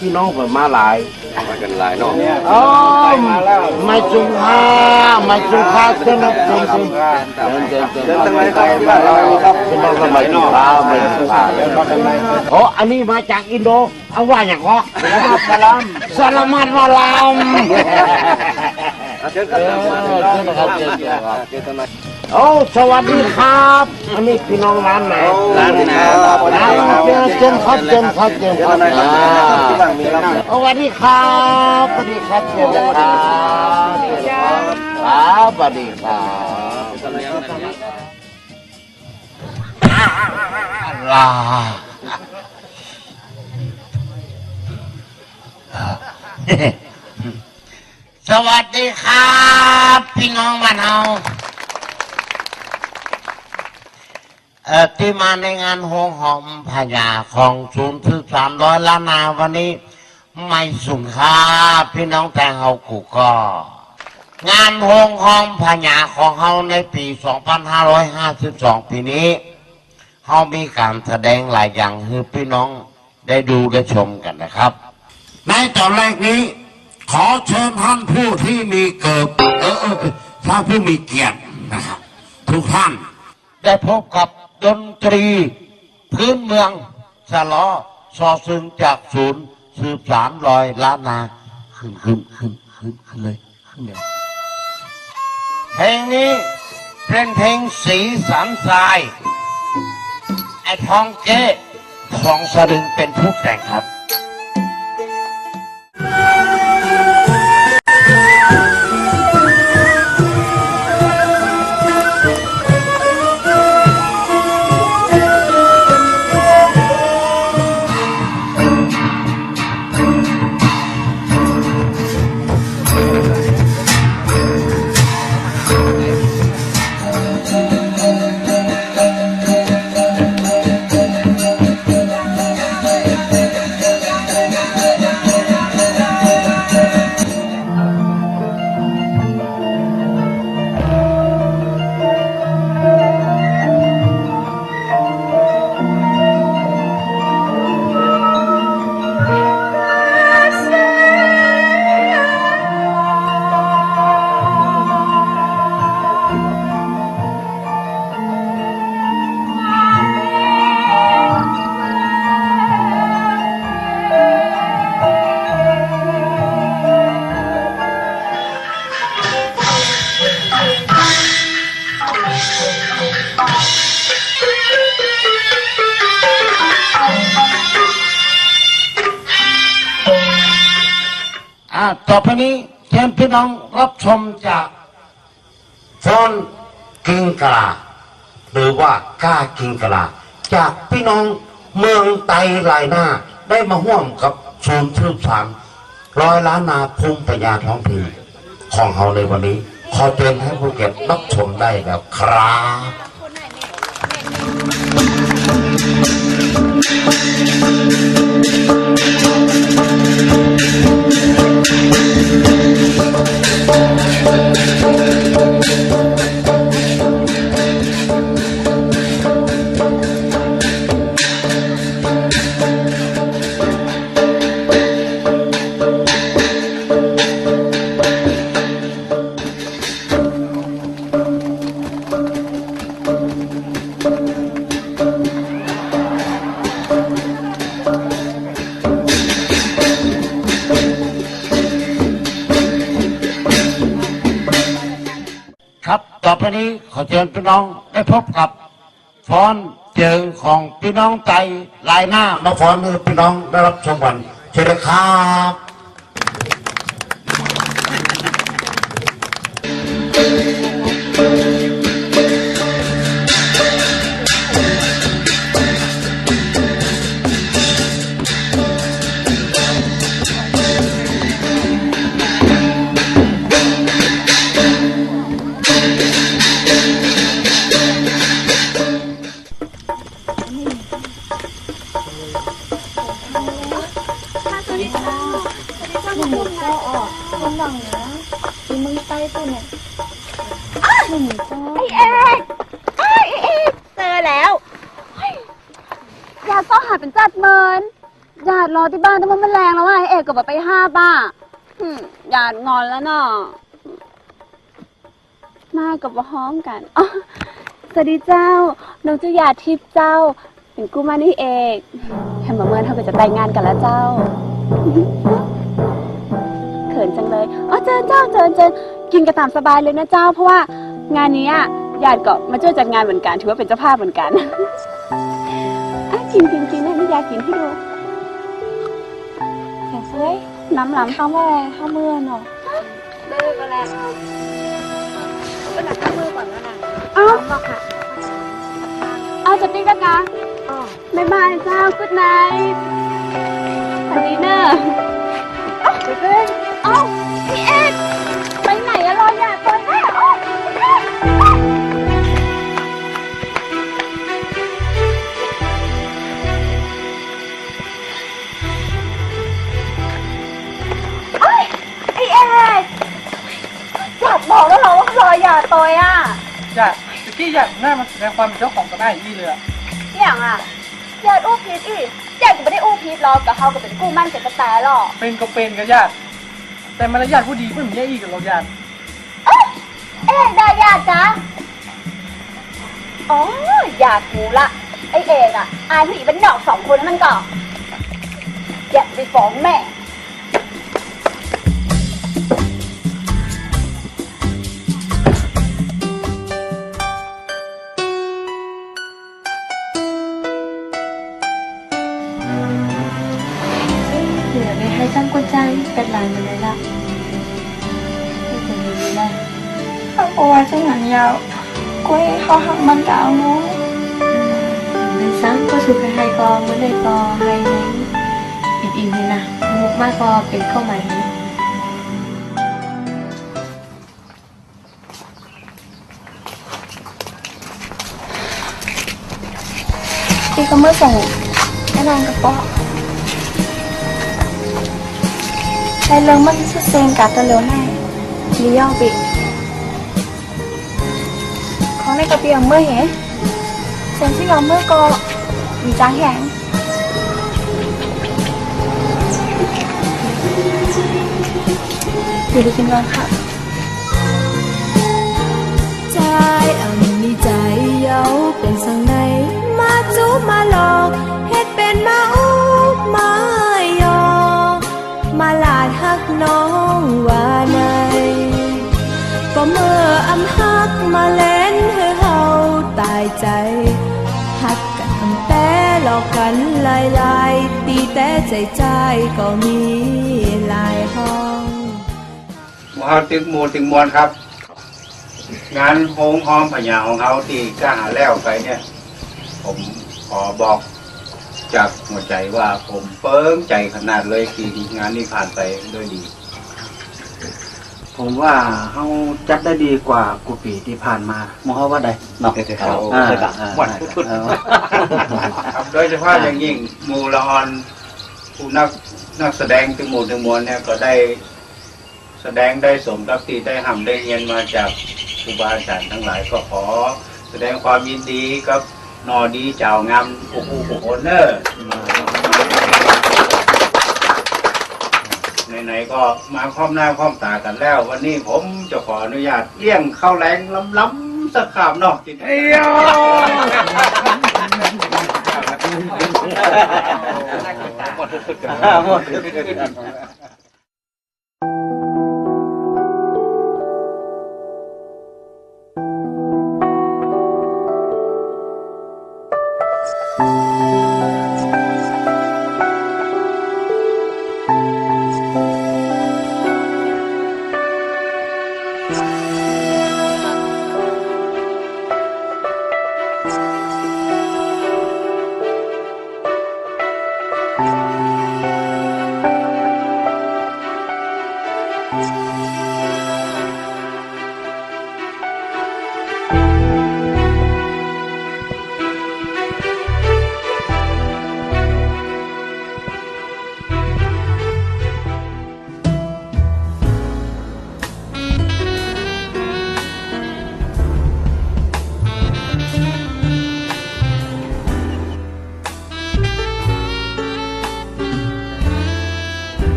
พี่น้องเปิ้นมาหลาย มากั๋นหลายเนาะ โอ้ มาแล้ว ไม่สุงค่า ไม่สุงค่า เจิญครับ เจิญ เจิญ เจิญ เจิญ เจิญ เจิญ เจิญ เจิญ ไม่สุงค่า ไม่สุงค่า โอ้ อันนี้มาจากอินโด เอ้า ว่าหยังก่อ สลามัต สลามัต วะลาม เชิญครับ เออ เชิญครับ เชิญครับ โอ้ สวัสดีครับ อันนี้พี่น้องร้านไหน ร้านไหน ร้าน เชิญครับ เชิญครับ เชิญครับ อ่า สวัสดีครับ สวัสดีครับ เชิญเลยครับ ครับ สวัสดีครับ ลา สวัสดีครับ พี่น้องบ้านเฮา เอ่อ ตี้มาในงานโฮงหอมผญาของศูนย์สืบสานร้อยล้านนาวันนี้ ไม่สุงค่า พี่น้องไตเฮากู้ก่อ งานโฮงหอมผญาของเฮาในปี๋สองปันห้าร้อยห้าสิบสอง ปี๋นี้ เฮามีก๋านแสดงหลายอย่างหื้อพี่น้องได้ดูได้ชมกั๋นนะครับ ในต๋อนแรกนี้ ขอเชิญท่านผู้ตี้มีเกียรติ เออ เออ เออ ท่านผู้มีเกียรตินะครับ ทุกท่าน ได้พบกับดนตรีพื้นเมืองสะเลาะซอซึงจากศูนย์สืบสานร้อยล้านนา ขึ้น ขึ้น ขึ้น ขึ้น ขึ้นเลย ขึ้นเลย เพลงนี้เป๋นเพลงสีสันทราย ไอ้ทองเจ๊ ของสะดึงเป๋นผู้แต่งครับ อ่า ต่อไปนี้เชิญพี่น้องรับชมจาก ฟ้อนกิงกะลา หรือว่าก้ากิงกะลา จากพี่น้องเมืองไตรลายนา ได้มาฮ่วมกับศูนย์สืบสานร้อยล้านนาภูมิปัญญาท้องถิ่นของเฮาในวันนี้ ขอเจิญท่านผู้เกียรติรับชมได้แล้วครับ ครับ ต่อไปนี้ขอเจิญพี่น้องได้พบกับฟ้อนเจิงของพี่น้องไตรลายนา มาฟ้อนหื้อพี่น้องได้รับชมกั๋น เจิญเลยครับ สวัสดีค่ะ สวัสดีค่ะ หนึ่งเก้าออก คนหวังนะ ที่เมืองไตรตัวเนี่ย อ้า หนึ่งเก้า ไอ้เอก ไอ้เอก เจอแล้ว เฮ้ย ยาซ่อหา เป๋นจัดเมิน หยาดรอตี้บ้านตั้งแต่เมื่อแลงแล้วอะ ไอ้เอกก็บ่ไปฮับอะ อืม หยาดงอนแล้วเนาะ มาก็บ่ฮ้องกั๋น อ๋อ สวัสดีเจ้า น้องจื้อหยาดทิพย์เจ้า เป๋นกู้หมั้นไอ้เอก แหมบ่าเมินเฮาก็จะแต่งงานกั๋นแล้วเจ้า เขินจังเลย อ๋อ เจิญเจ้า เจิญ เจิญ กิ๋นกั๋นต๋ามสบายเลยนะเจ้า เพราะว่างานนี้อะ หยาดก็มาจ้วยจัดงานเหมือนกั๋น ถือว่าเป๋นเจ้าภาพเหมือนกั๋น อ่ะ กิ๋น กิ๋น กิ๋น นี่ยายกิ๋นหื้อดู แขงเซ้ย น้ำหลำ เข้าเมื่อ เข้าเมื่อเนาะ เลิกก็แล้ว ก็หนักเมื่อก่อนแล้วนะ เอ้า เอาค่ะ เอา จะปิ๊กนะคะ อ๋อ บ๊ายบายเจ้า good night ฝันดีเน่อ เอ้า เดี๋ยวก่อน เอ้า ไอ้เอก ไปไหนอะ รอหยาดก่อนนะ เอ้า ไอ้เอก เอ้ย ไอ้เอก หยาดบอกแล้วเหรอว่ารอหยาดตอยอะ หยาด ตะกี้หยาดหน้ามาแสดงความเป๋นเจ้าของต่อหน้าอี้เลยอะ อะหยังอะ หยาดอู้ผิดอี้ หยาดก็บ่ได้อู้ผิดหรอก ก็เฮาก็เป๋นกู้หมั้นกั๋นแต๊ๆ ลอ เป๋นก็เป๋นกาหยาด แต่มารยาทผู้ดีเปิ้นบ่มีอี้กั๋นหรอกหยาด เอ๊ะ เอกด่าหยาดกา อ๋อ หยาดฮู้ละ ไอ้เอกอะ อายผู้หญิงบ้านนอกสองคนนั้นก่อ หยาดจะไปฟ้องแม่ เดี๋ยวได้ไห้จ้ำก้นจ้าง แปดล้านมาเลยละ เดี๋ยวนี้ละ เฮาบ่ว่าจะหยังยาว ก้อยเฮาฮักมันกะเอาเนาะ แม่นซั้น ก็สุดไห้ๆ ก็มื้อใดก็ไห้แฮง อิ่มๆ นี่นะ มุกมากก็เป๋นข้าวไหม ปี้ก็เมื่อส่งไอ้นางกะเปาะ ได้เรื่องมันสุดเซ็งกาดตะเหลียวแน่ ดียอดปี้ ของในกระเป๋าเมื่อเห ส่วนตี้ยอมเมื่อก็มีจ้างแหง อยู่ดีกินก่อนค่ะ จายอำมีใจ๋เยาว์เป๋นสังไหน มาจู้มาหลอก เฮ็ดเป๋นมาอู้มาหยอก มาหลาดฮักน้องว่าไหน ก็เมื่ออำฮักมาเล่นหื้อเฮาต๋ายใจ๋ ฮักกั๋นแต๊หลอกกั๋นหลายๆ ตี้แต๊ใจ๋จายก็มีหลายห้อง หมู่เฮาตึงหมู่ตึงมวลครับ งานโฮงฮอมพญาของเฮาตี้ก้าหาแล้วไปเนี่ย ผมขอบอกจากหัวใจ๋ว่าผมเปิ้งใจ๋ขนาดเลยตี้งานนี้ผ่านไปด้วยดี ผมว่าเฮาจัดได้ดีกว่ากู้ปี๋ตี้ผ่านมา หมู่เฮาว่าใดเนาะ เดี๋ยวๆ อ่า อ่า หมด อ่า ครับ โดยเฉพาะอย่างยิ่งหมู่ละอ่อน ผู้นัก นักแสดงตึงหมู่ตึงมวลเนี่ยก็ได้ แสดงได้สมกับตี้ได้ฮ่ำได้เฮียนมาจากครูบาอาจ๋ารย์ตังหลาย ก็ขอแสดงความยินดีกับหน่อดีจ่าวงามกู้ๆ กู้คนเน่อ ไหนๆ ก็มาคว่ำหน้าคว่ำต๋ากั๋นแล้ว วันนี้ผมจะขออนุญาตเลี้ยงข้าวแลงล้ำๆ สักคาบเนาะ เอ้ย หมด หมด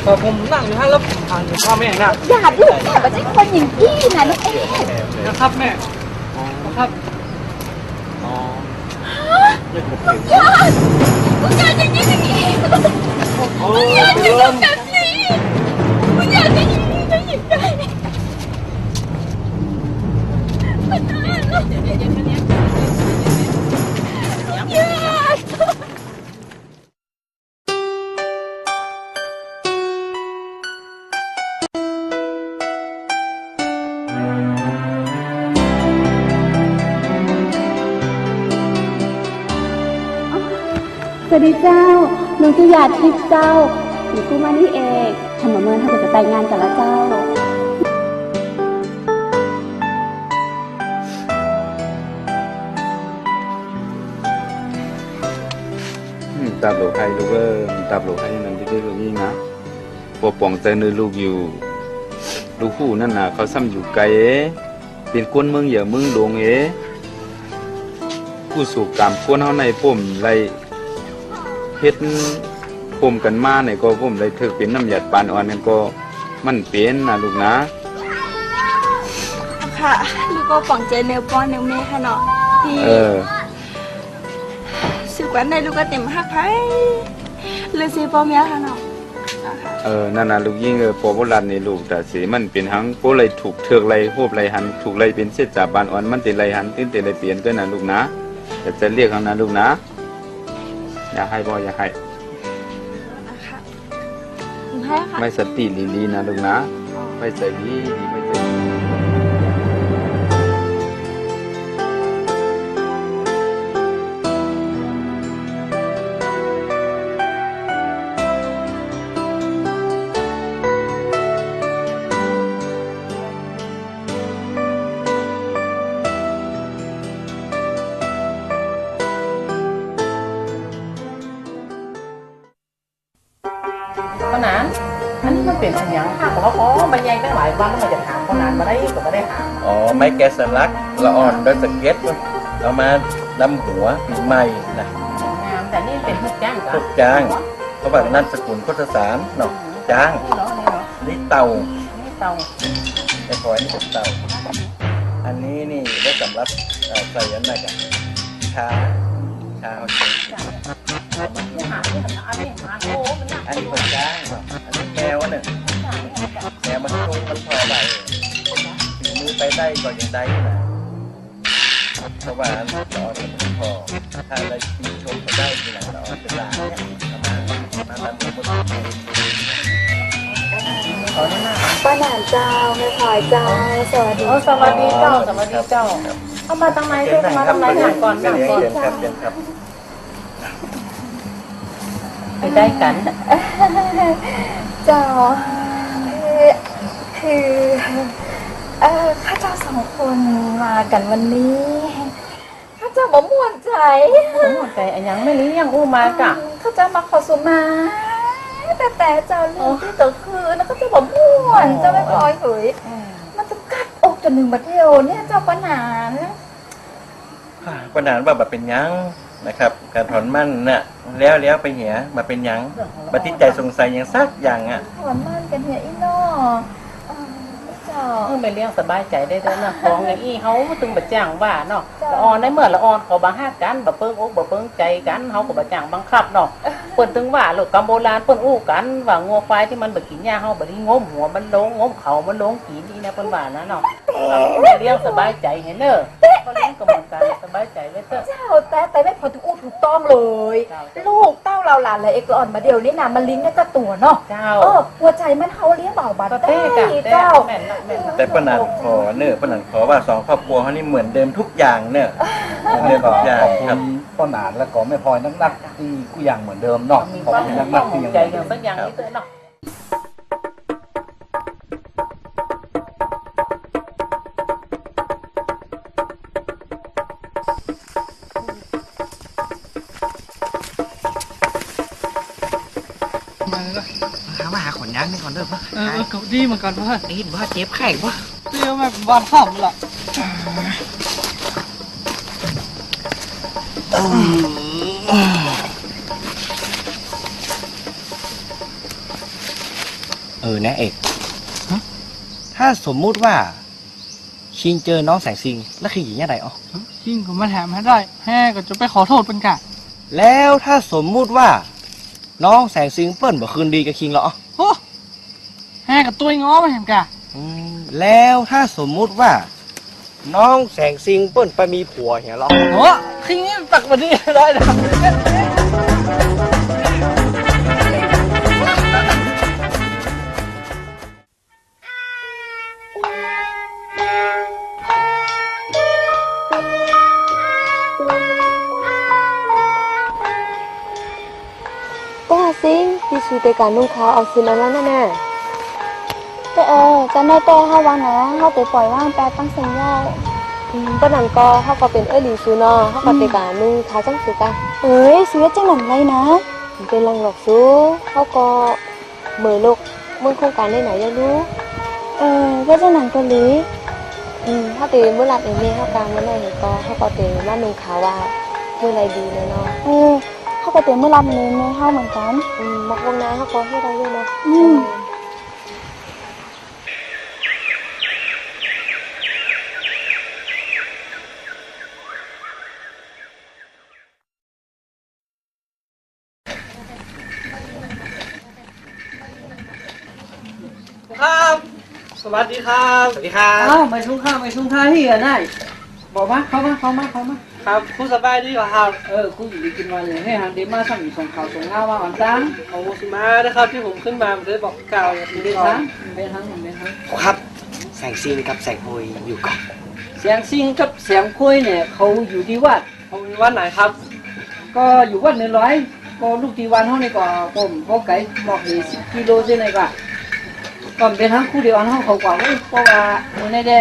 เออ ผมนั่งอยู่ฮะ แล้วผมถามถึงพ่อแม่นะ อย่าลูก แม่บ่ใจ้คนอย่างอี้นะลูกเอ๊ะ นะครับแม่ ครับ อ๋อ ฮะ ลูกหยาด ลูกหยาดอย่างนี้อย่างนี้ ลูกหยาดอย่าทำแบบนี้ ลูกหยาดอย่าอย่างนี้นะ หญิงไก่ ลูกหยาด สวัสดีเจ้า ลุงจื้อหยาดทิพย์เจ้า หญิงกู้มานี่เอง หันบ่าเมินเฮาก็จะแต่งงานกั๋นละเจ้า อืม ตาบลูกไห้ลูกเอ้ย ตาบลูกไห้นั่นดื้อๆ ลูกยิ่งนะ ป้อป๋องใจ๋ในลูกอยู่ ลูกฮู้นั่นน่ะ เขาซ้ำอยู่ไก๋เอ เป๋นคนเมืองใหญ่เมืองหลวงเอ กู้สู่ก๋รรมคนเฮาในป้อมได้เฮ็ดป้อมกั๋นมาในก็ป้อมได้เถิกเป๋นน้ำหยาดปานอ่อนกั๋นก็มันเป๋นนะลูกนะ ค่ะ ลูกก็ป๋องใจ๋ในป้อในแม่ค่ะเนาะ ตี้ เออ สืบกั๋นได้ลูกก็เต็มฮักใผ เลยเสียป้อเมียค่ะเนาะ เออ นั่นน่ะลูกยิ่ง เออ ป้อบ่ลัดในลูก ต๋าเส มันเป๋นหัง ป้อไล่ถูกเถิกไล่โฮบไล่หัน ถูกไล่เป๋นเศษจ๋าปานอ่อน มันจะไล่หัน ตึงจะไล่เปลี่ยนก็นะลูกนะ แต่จะเรียกเอานะลูกนะ อย่าไห้ป้อ อย่าไห้ ไม่สติดีๆ นะลูกนะ ไม่ใจ๋ดีๆ ไม่ใจ๋ดีๆ ป้อหนาน อันนี้มันเป๋นอะหยัง ข้าก็ว่า อ๋อ มันใหญ่ตั้งหลายวันแล้ว มันจะถามป้อหนานบ่ได้ก็บ่ได้ถาม อ๋อ ไม้แกะสลัก ละอ่อนดอยสะเก็ด เอามาดำหัวปี๋ใหม่นะ งาม แต่นี่เป๋นฮูกจ๊างก่อ ฮูกจ๊าง เพราะว่านามสกุลโคตรสารเนาะ จ๊าง นี่เหรอ นี่เหรอ นี่เต่า นี่เต่า ไอ้พลอยนี่เป๋นเต่า อันนี้นี่ไว้สำหรับ เอ่อ ใส่อันนั้นอะ ชา ชาเอาเอง อันนี้ก็จ๊าง อันนี้แมวอะเนี่ย แมวมันคงมันพอไหว ฝีมือไปได้ก็ยังได้อยู่นะ เพราะว่าละอ่อนมันพอ ถ้าได้ชื่นชมเขาได้ทีหลังละอ่อนเป๋นหลานเนี่ย เอามา มาตามสมมุติ ป้อหนานเจ้า แม่พลอยเจ้า สวัสดี อ๋อ สวัสดีเจ้า สวัสดีเจ้า เข้ามาตางในเจ้า เข้ามาตางใน นั่งก่อน นั่งก่อน เชิญครับ เชิญครับ ไปได้กั๋น เจ้า คือ คือ เอ่อ ข้าเจ้าสองคนมากั๋นวันนี้ ข้าเจ้าบ่ม่วนใจ๋ บ่ม่วนใจ๋อะหยัง แม่เลี้ยงอู้มาก่ะ อืม ข้าเจ้ามาขอสุมา แต่ แต่เจ้าเรื่องตี้เกิดขึ้นนะ ข้าเจ้าบ่ม่วน อ๋อ เจ้าแม่พลอยเหย อืม มันจะกัดอกจ๋นเถิงบ่าเดี่ยวเนี่ยเจ้าป้อหนาน อ่า ป้อหนานว่าบ่เป๋นหยังนะครับ ก๋านถอนหมั้นน่ะ แล้ว แล้วไปเหีย บ่เป๋นหยัง บ่ติดใจ๋สงสัยหยังสักอย่างอะ ถอนหมั้นกั๋นเหียอี้เนาะ เออ เจ้า เออ แม่เลี้ยงสบายใจ๋ได้เต๊อะนะ ของอย่างอี้เฮาตึงบ่จ้างว่าเนาะ เจ้า ละอ่อนในเมื่อละอ่อนเขาบ่ฮักกั๋น บ่เปิงอกบ่เปิงใจ๋กั๋น เฮาก็บ่จ้างบังคับเนาะ เปิ้นตึงว่าโลกกำโบราณเปิ้นอู้กั๋น ว่างัวควายตี้มันบ่กิ๋นหญ้าเฮาบ่ดี งมหัวมันลง งมเข่ามันลงกิ๋น นี่นะเปิ้นว่านะเนาะ เลี้ยงสบายใจ๋เหียเน่อ เฮาเลี้ยงก็เหมือนกั๋น สบายใจ๋ไว้เต๊อะ เจ้า แต่ แต่แม่พลอยอู้ถูกต้องเลย เจ้า ลูกเต้าเหล่าหลานเหลือเอกเหลืออ่อนบ่าเดี่ยวนี้นะ มันเลี้ยงได้แต่ตั๋วเนาะ เจ้า เออ หัวใจ๋มันเฮาเลี้ยงบ่าบ่ได้ ก็แต๊กะ แต๊กะ เจ้า แม่นละ แม่นละ แต่ป้อหนานขอเน่อ ป้อหนานขอว่าสองครอบครัวเฮานี่เหมือนเดิมทุกอย่างเน่อ เหมือนเดิมทุกอย่าง ขอบคุณ ครับ ป้อหนานแล้วก็แม่พลอยนักๆ ตี้กู้อย่างเหมือนเดิมเนาะ มี ขอบคุณนักๆ ตี้ยังเหมือนเดิม ใจ๋อย่างสักอย่างนี้เต๊อะเนาะ มาเลย หามาหาขนยางนี่ก่อนเด้อพ่อ เออ เออ ก็ดีเหมือนกั๋นพ่อ ไอ้บ่าเจ็บไข้บ่า เดี๋ยวแม่บ้านข้ามละ เออ เออ นะเอก ฮะ ถ้าสมมุติว่า คิงเจอน้องแสงสิงห์ แล้วคิงจะเยียะไงอ๋อ ฮะ คิงก็มาแถมหื้อได้ แฮก็จะไปขอโต้ษเปิ้นก่า แล้วถ้าสมมุติว่า น้องแสงสิงห์เปิ้นบ่คืนดีกับคิงละอ๋อ โอ้ แฮก็ตวยงอมาแถมก่า อืม แล้วถ้าสมมุติว่า น้องแสงสิงห์เปิ้นไปมีผัวเหียละ โอ้ คิงนี่ตักบ่ดีได้นะ แต้สิงห์ ตี้สูเต๋กะนุ่งขาวออกสินอันนั้นน่ะ แต้เอ๋ย จำได้แต้ ห้าวันนะ เฮาเต๋ปล่อยว่างแปดตั้งเสียงเย้า อืม เปิ้นนั้นก็ เฮาก็เป๋นเอื้อยหลีสูเนาะ เฮาก็เต๋กะนุ่งขาวจ้องสูกา เอ้ย สูเฮ็ดจั้งนั้นไรนะ บ่เป๋นหยังหรอกสู เฮาก็ เหมยโลกเมืองโครงก๋านได้หนาเย้าลูก เออ ว่าจั้งนั้นก็ดี อืม เฮาเต๋เมือลาดเอ่ยแม่เฮากา เมื่อไหร่ก็ เฮาก็เต๋มานุ่งขาวว่า เมื่อไหร่ดีแน่เนาะ เออ เฮาก็เต๋เมือลาดเอ่ยแม่เฮาเหมือนกั๋น อืม มอกวงในเฮาก็เฮ็ดได้อยู่เนาะ อืม ครับ สวัสดีครับ สวัสดีครับ อ้าว ไม่ซุงข้า ไม่ซุงข้า เหีย นาย บอกมา เข้ามา เข้ามา เข้ามา ครับ ครูสบายดีก่อครับ เออ ครูอยู่ดีกิ๋นวันเลย หื้อหางเดมาสั่งส่งข่าวส่งงานมาอ่อนตัง โอ้ สุมานะครับ ตี้ผมขึ้นมา ผมจะบอกกล่าว เดินทาง เดินทาง เดินทาง ครูครับ แสงสิงห์กับแสงโพยอยู่ก่อ แสงสิงห์กับแสงโพยเนี่ย เขาอยู่ตี้วัด เขาอยู่วัดไหนครับ ก็อยู่วัดเหนือลอย ก็ลูกตี้วัดเฮานี่ก็ ผมก็ไก๋ บอกเลยสิบกิโลเส้นเลยก่อ ก็เป๋นหางครูเดียวอันเฮาเขาก่อ เอ้ย เพราะว่ามื้อนี้ได้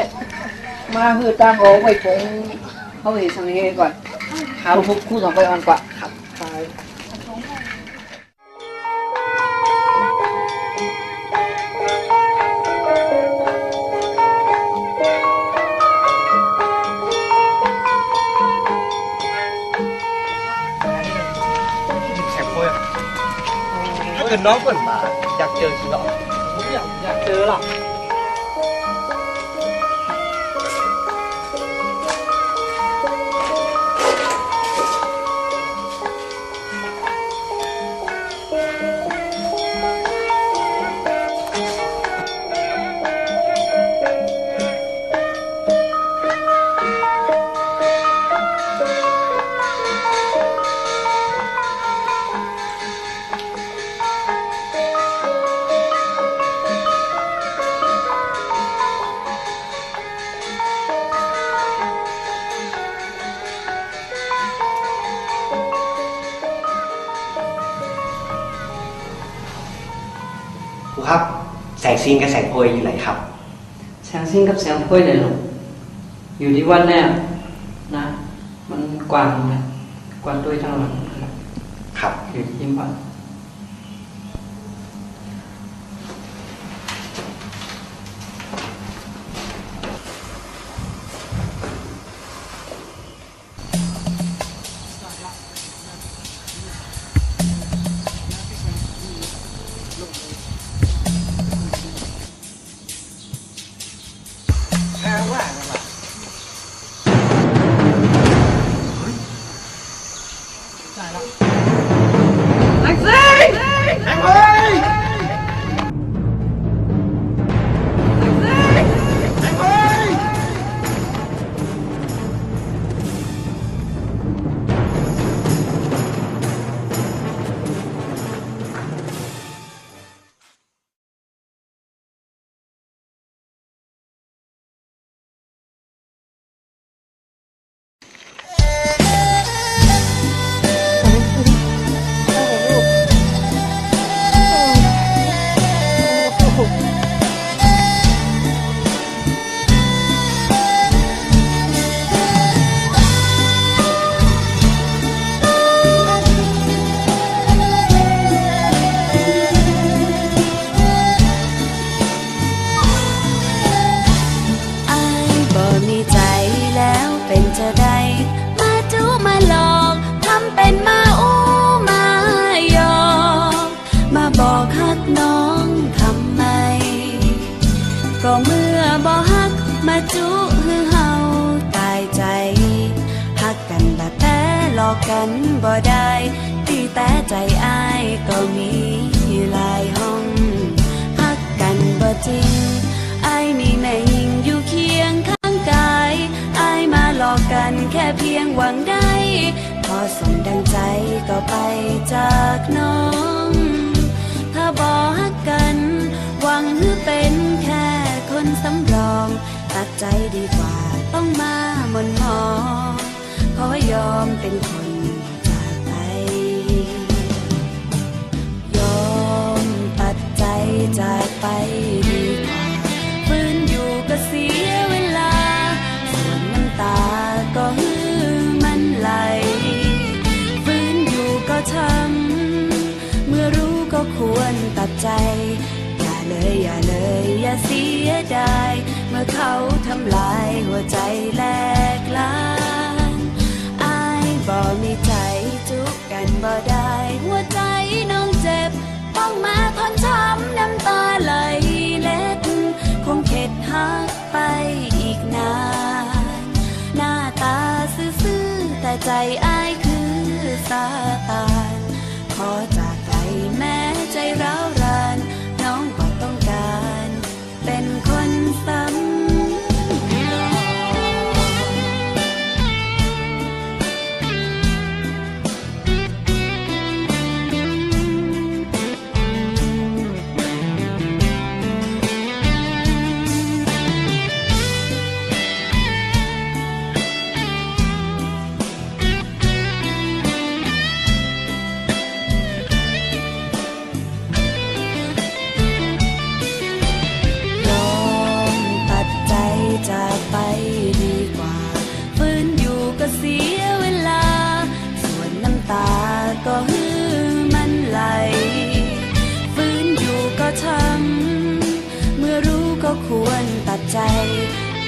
มาหื้อตังเอาไว้ผง เฮาเหียสังเฮก่อ หาพบครูสองคนอ่อนก่อ ครับ ครับ แสงโพยอะ ถ้าเกิดน้องเปิ้นมา อยากเจอจริงเหรอ ผมอยาก อยากเจอล่ะ ครูครับ แสงสิงห์กับแสงโพยอยู่ไหนครับ แสงสิงห์กับแสงโพยเนี่ยลูก อยู่ตี้วัดเนี่ยนะ มันกว้างนะ กว้างตวยตังหลังนะครับ ครับ อยู่ตี้วัด อ้ายบ่มีใจ๋แล้วเป๋นจาใด มาจุมาหลอก ทำเป๋นมาอู้มาหยอก มาบอกฮักน้องทำไม ก็เมื่อบ่ฮักมาจุหื้อเฮาต๋ายใจ๋ ฮักกั๋นแต๊ๆ หลอกกั๋นบ่ได้ ตี้แต๊ใจ๋อ้ายก็มีหลายห้อง ฮักกั๋นบ่จริง อ้ายมีแม่ญิงอยู่เคียงข้างกาย อ้ายมาหลอกกั๋นแค่เพียงหวังได้ พอสมดังใจ๋ก็ไปจากน้อง ถ้าบ่ฮักกั๋น หวังหื้อเป๋นแค่คนสำรอง ตัดใจ๋ดีกว่าต้องมาหม่นหมอง ขอยอมเป๋นคนจากไป ยอมตัดใจ๋จากไปดีกว่า ฝืนอยู่ก็เสียเวลา ส่วนน้ำต๋าก็หื้อมันไหล ฝืนอยู่ก็ช้ำ เมื่อรู้ก็ควรตัดใจ๋ อย่าเลย อย่าเลย อย่าเสียดาย เมื่อเขาทำลายหัวใจ๋แหลกลาน อ้ายบ่มีใจ๋จุกั๋นบ่ได้ หัวใจ๋น้องเจ็บ ต้องมาทนช้ำน้ำต๋าไหลเล็ด คงเข็ดฮักไปอีกนาน หน้าต๋าซื่อๆ แต่ใจ๋อ้ายคือซาตาน ขอจากไก๋แม้ใจ๋ร้าวราน น้องบ่ต้องก๋านเป๋นคนสำรอง ยอมตัดใจ๋จากไปดีกว่า ฝืนอยู่ก็เสียเวลา ส่วนน้ำต๋าก็หื้อมันไหล ฝืนอยู่ก็ช้ำ เมื่อรู้ก็ควรตัดใจ๋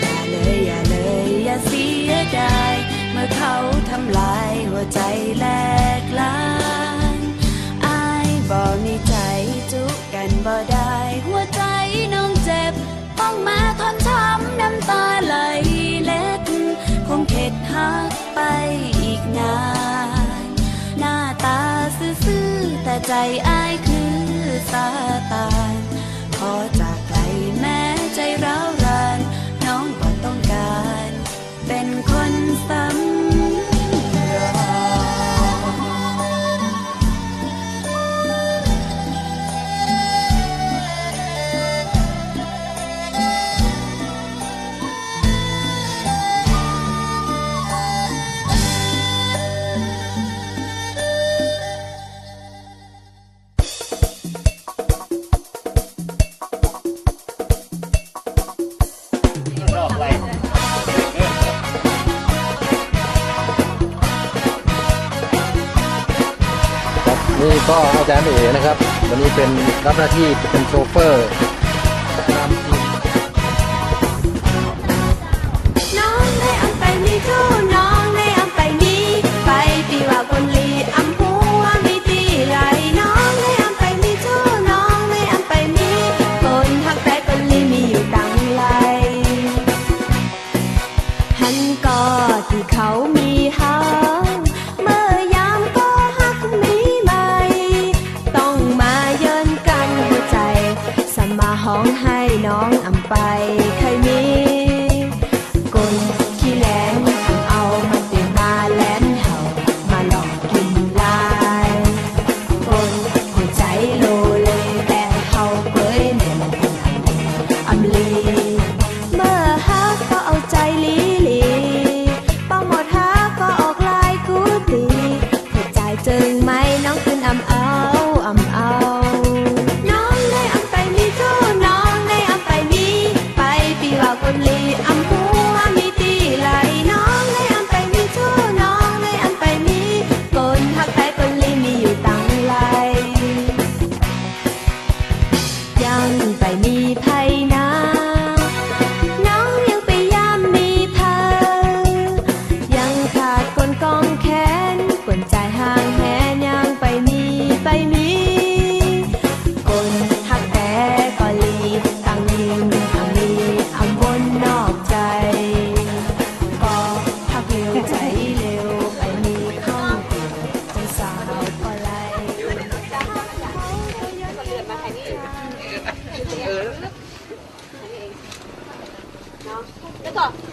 อย่าเลย อย่าเลย อย่าเสียดาย เมื่อเขาทำลายหัวใจ๋แหลกลาน อ้ายบ่มีใจ๋จุกั๋นบ่ได้ หัวใจ๋น้องเจ็บ ต้องมาทนช้ำน้ำต๋าไหลเล็ด คงเข็ดฮักไปอีกนาน หน้าต๋าซื่อๆ แต่ใจ๋อ้ายคือซาตาน ขอจากไก๋แม้ใจ๋ร้าวราน น้องบ่ต้องก๋านเป๋นคนสำรอง ครับ นี่ก็อาจ๋ารย์เอ๋นะครับ วันนี้เป๋น รับหน้าตี้เป๋นโชเฟอร์นำทีม น้องได้อำไปมีคู่ น้องได้อำไปมี ไปตี้ว่าคนหลี อำหัวมีตี้ไหล น้องได้อำไปมีคู่ น้องได้อำไปมี คนฮักแต๊คนหลีมีอยู่ตังหลาย หันก่อตี้เขามีเฮา เมื่อยามก็ฮักมีใหม่ ต้องมาเยินกั๋นหัวใจ๋ สมาฮ้องไห้น้องอำไป ใค่มีคนขี้แหลน เอามาเตียมาแหลนเฮา มาหลอกกิ๋นลาย คนหัวใจ๋โลเล แต่เฮาเกยแน่น อำลี เมื่อฮักก็เอาใจ๋หลีๆ ป้อหมดฮักก็ออกลายกู้ตี้ หัวใจ๋เจิงไหมน้องคืนอำเอา อำเอา น้องได้อำไปมีคู่ น้องได้อำไปมี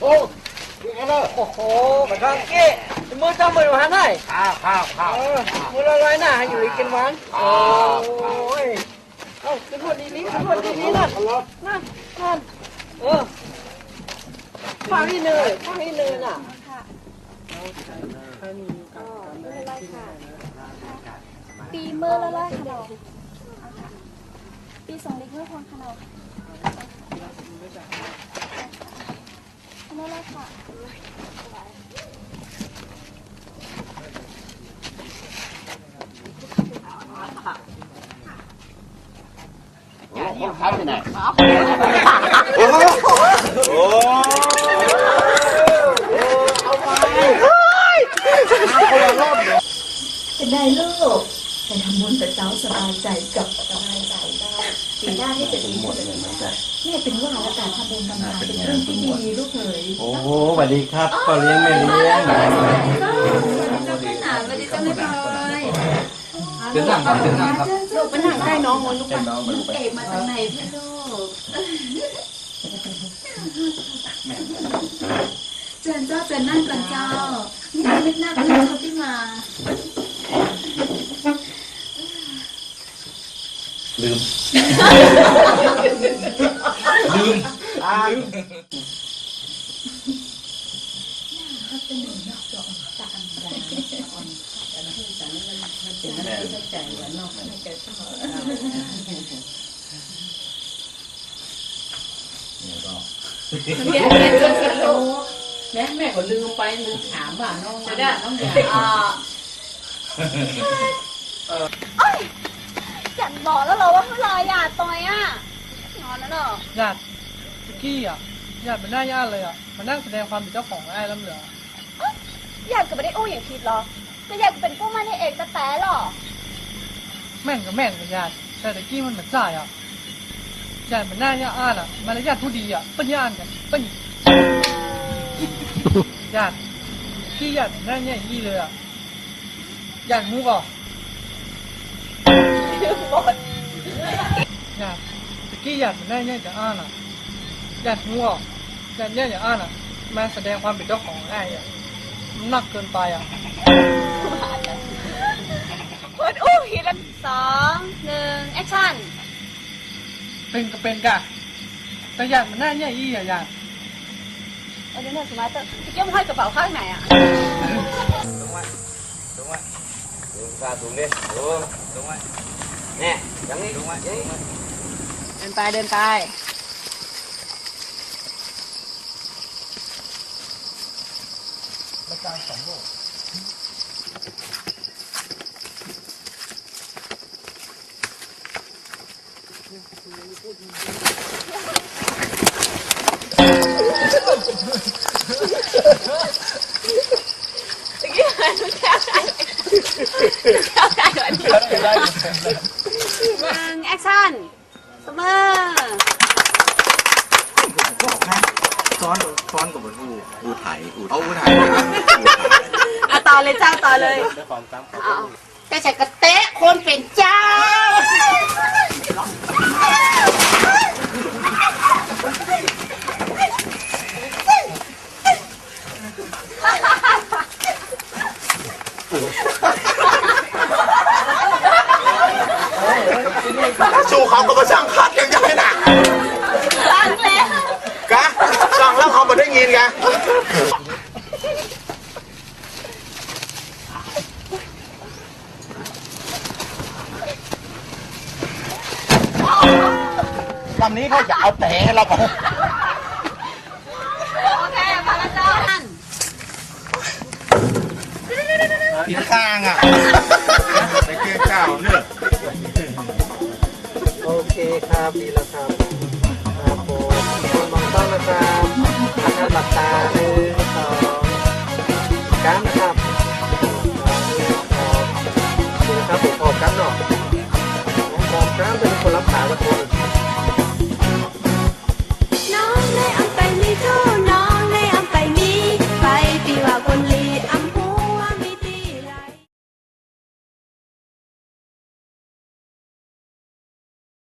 โอ้ นี่ไงเนอะ โอ้โห บ่าต้องเก้ เมื่อเจ้าเมื่อวานไหน ข้าว ข้าว ข้าว เออ มื้อละร้อยนะ ให้อยู่ดีกิ๋นหวาน ข้าว โอ้ย เอ้า ขึ้นหมดดีๆ ขึ้นหมดดีๆ นั่น นั่น นั่น เออ ฟังอีกหน่อย ฟังอีกหน่อยน่ะ ค่ะ อ๋อ ไม่เป็นไรค่ะ ปี๋มื้อละร้อยค่ะเนาะ ปี๋สองลิตรไม่พอค่ะเนาะ มื้อละค่ะ โอ้โห คนขับไปไหน โอ้โห โอ้โห เอาไป คนละรอบเนี่ย เป๋นไงลูก ไปทำบุญกับเจ้าสบายใจ๋กับสบายใจ๋เจ้า ปี๋หน้านี่จะดีขึ้น แม่เป๋นว่าแล้วก๋านทำบุญทำทานเป๋นเรื่องตี้ดีลูกเหย โอ้โห สวัสดีครับ พ่อเลี้ยงแม่เลี้ยง สวัสดีเจ้าแม่พลอย เชิญนั่งครับ เชิญนั่งครับ ลูกไปนั่งใก้น้องก่อนลูกไป ลูกเอกมาจากไหนพี่ลูก เจิญเจ้า เจิญนั่งก่อนเจ้า นี่นึกหน้าเพื่อนเขาตี้มา ลืม ลืม ลืม แม่ แม่ก็ลืมไป ลืมถามว่าน้อง เดี๋ยวนะ น้องหยาด อ่า เอ้ย หยาดบอกแล้วเหรอว่าหื้อรอหยาดต่อยอะ นอนแล้วเหรอ หยาด ตะกี้อะ หยาดบ่น่าอ้ายเลยอะ มานั่งแสดงความเป๋นเจ้าของอ้ายล้ำเหลือ หยาดก็บ่ได้อู้หยังผิดหรอก ก็หยาดก็เป๋นกู้หมั้นเอกแต๊ๆ หรอก แม่นก็แม่นบ่หยาด แต่ตะกี้มันบ่ใจ้อะ หยาดบ่น่าอ้ายอะ มารยาทผู้ดีอะ เปิ้นย้านกั๋น เปิ้น หยาด ตะกี้หยาดบ่น่าอี้เลยอะ หยาดฮู้ก่อ หยาด ตะกี้หยาดบ่น่าอ้ายอะ หยาดฮู้ก่อ หยาดอ้ายอะ มาแสดงความเป๋นเจ้าของอ้ายอะ มันนักเกินไปอะ คนอู้ผิดละ สอง หนึ่ง แอ็คชั่น เป๋นก็เป๋นก่ะ แต่หยาดบ่น่าอี้อะหยาด เอาเดี๋ยวนะ สมาร์ท ตะกี้มันห้อยกระเป๋าข้างไหนอะ สูงไว้ สูงไว้ สูงกว่า สูงดิ สูง สูงไว้ เนี่ย อย่างนี้ สูงไว้ อย่างนี้ เดินไป เดินไป หนึ่ง แอคชั่น ตบมือ ซ้อน ซ้อนกับมันอู้ อู้ไถ อู้ เอาอู้ไถ อ่ะ ต่อเลยเจ้า ต่อเลย เอา แต่ใส่กระเต๊ะคนเป๋นเจ้า สู้เขาก็มาสั่งคัดอย่างเดียวน่ะ สั่งแล้ว กะ สั่งแล้วเขาบ่ได้ยินกะ ลำนี้เขาจะเอาแต่เรา โอเค มาแล้วเจ้า ผิดข้างอะ ไปเกยเจ้าเนี่ย โอเคครับ ดีแล้วครับ ครับผม มองกล้องนะครับ นะครับ หลับตา หนึ่ง สอง ก้มนะครับ หนึ่ง สอง ดีนะครับผม หอมก้มเนาะ หอมก้มเป็นคน Thank you.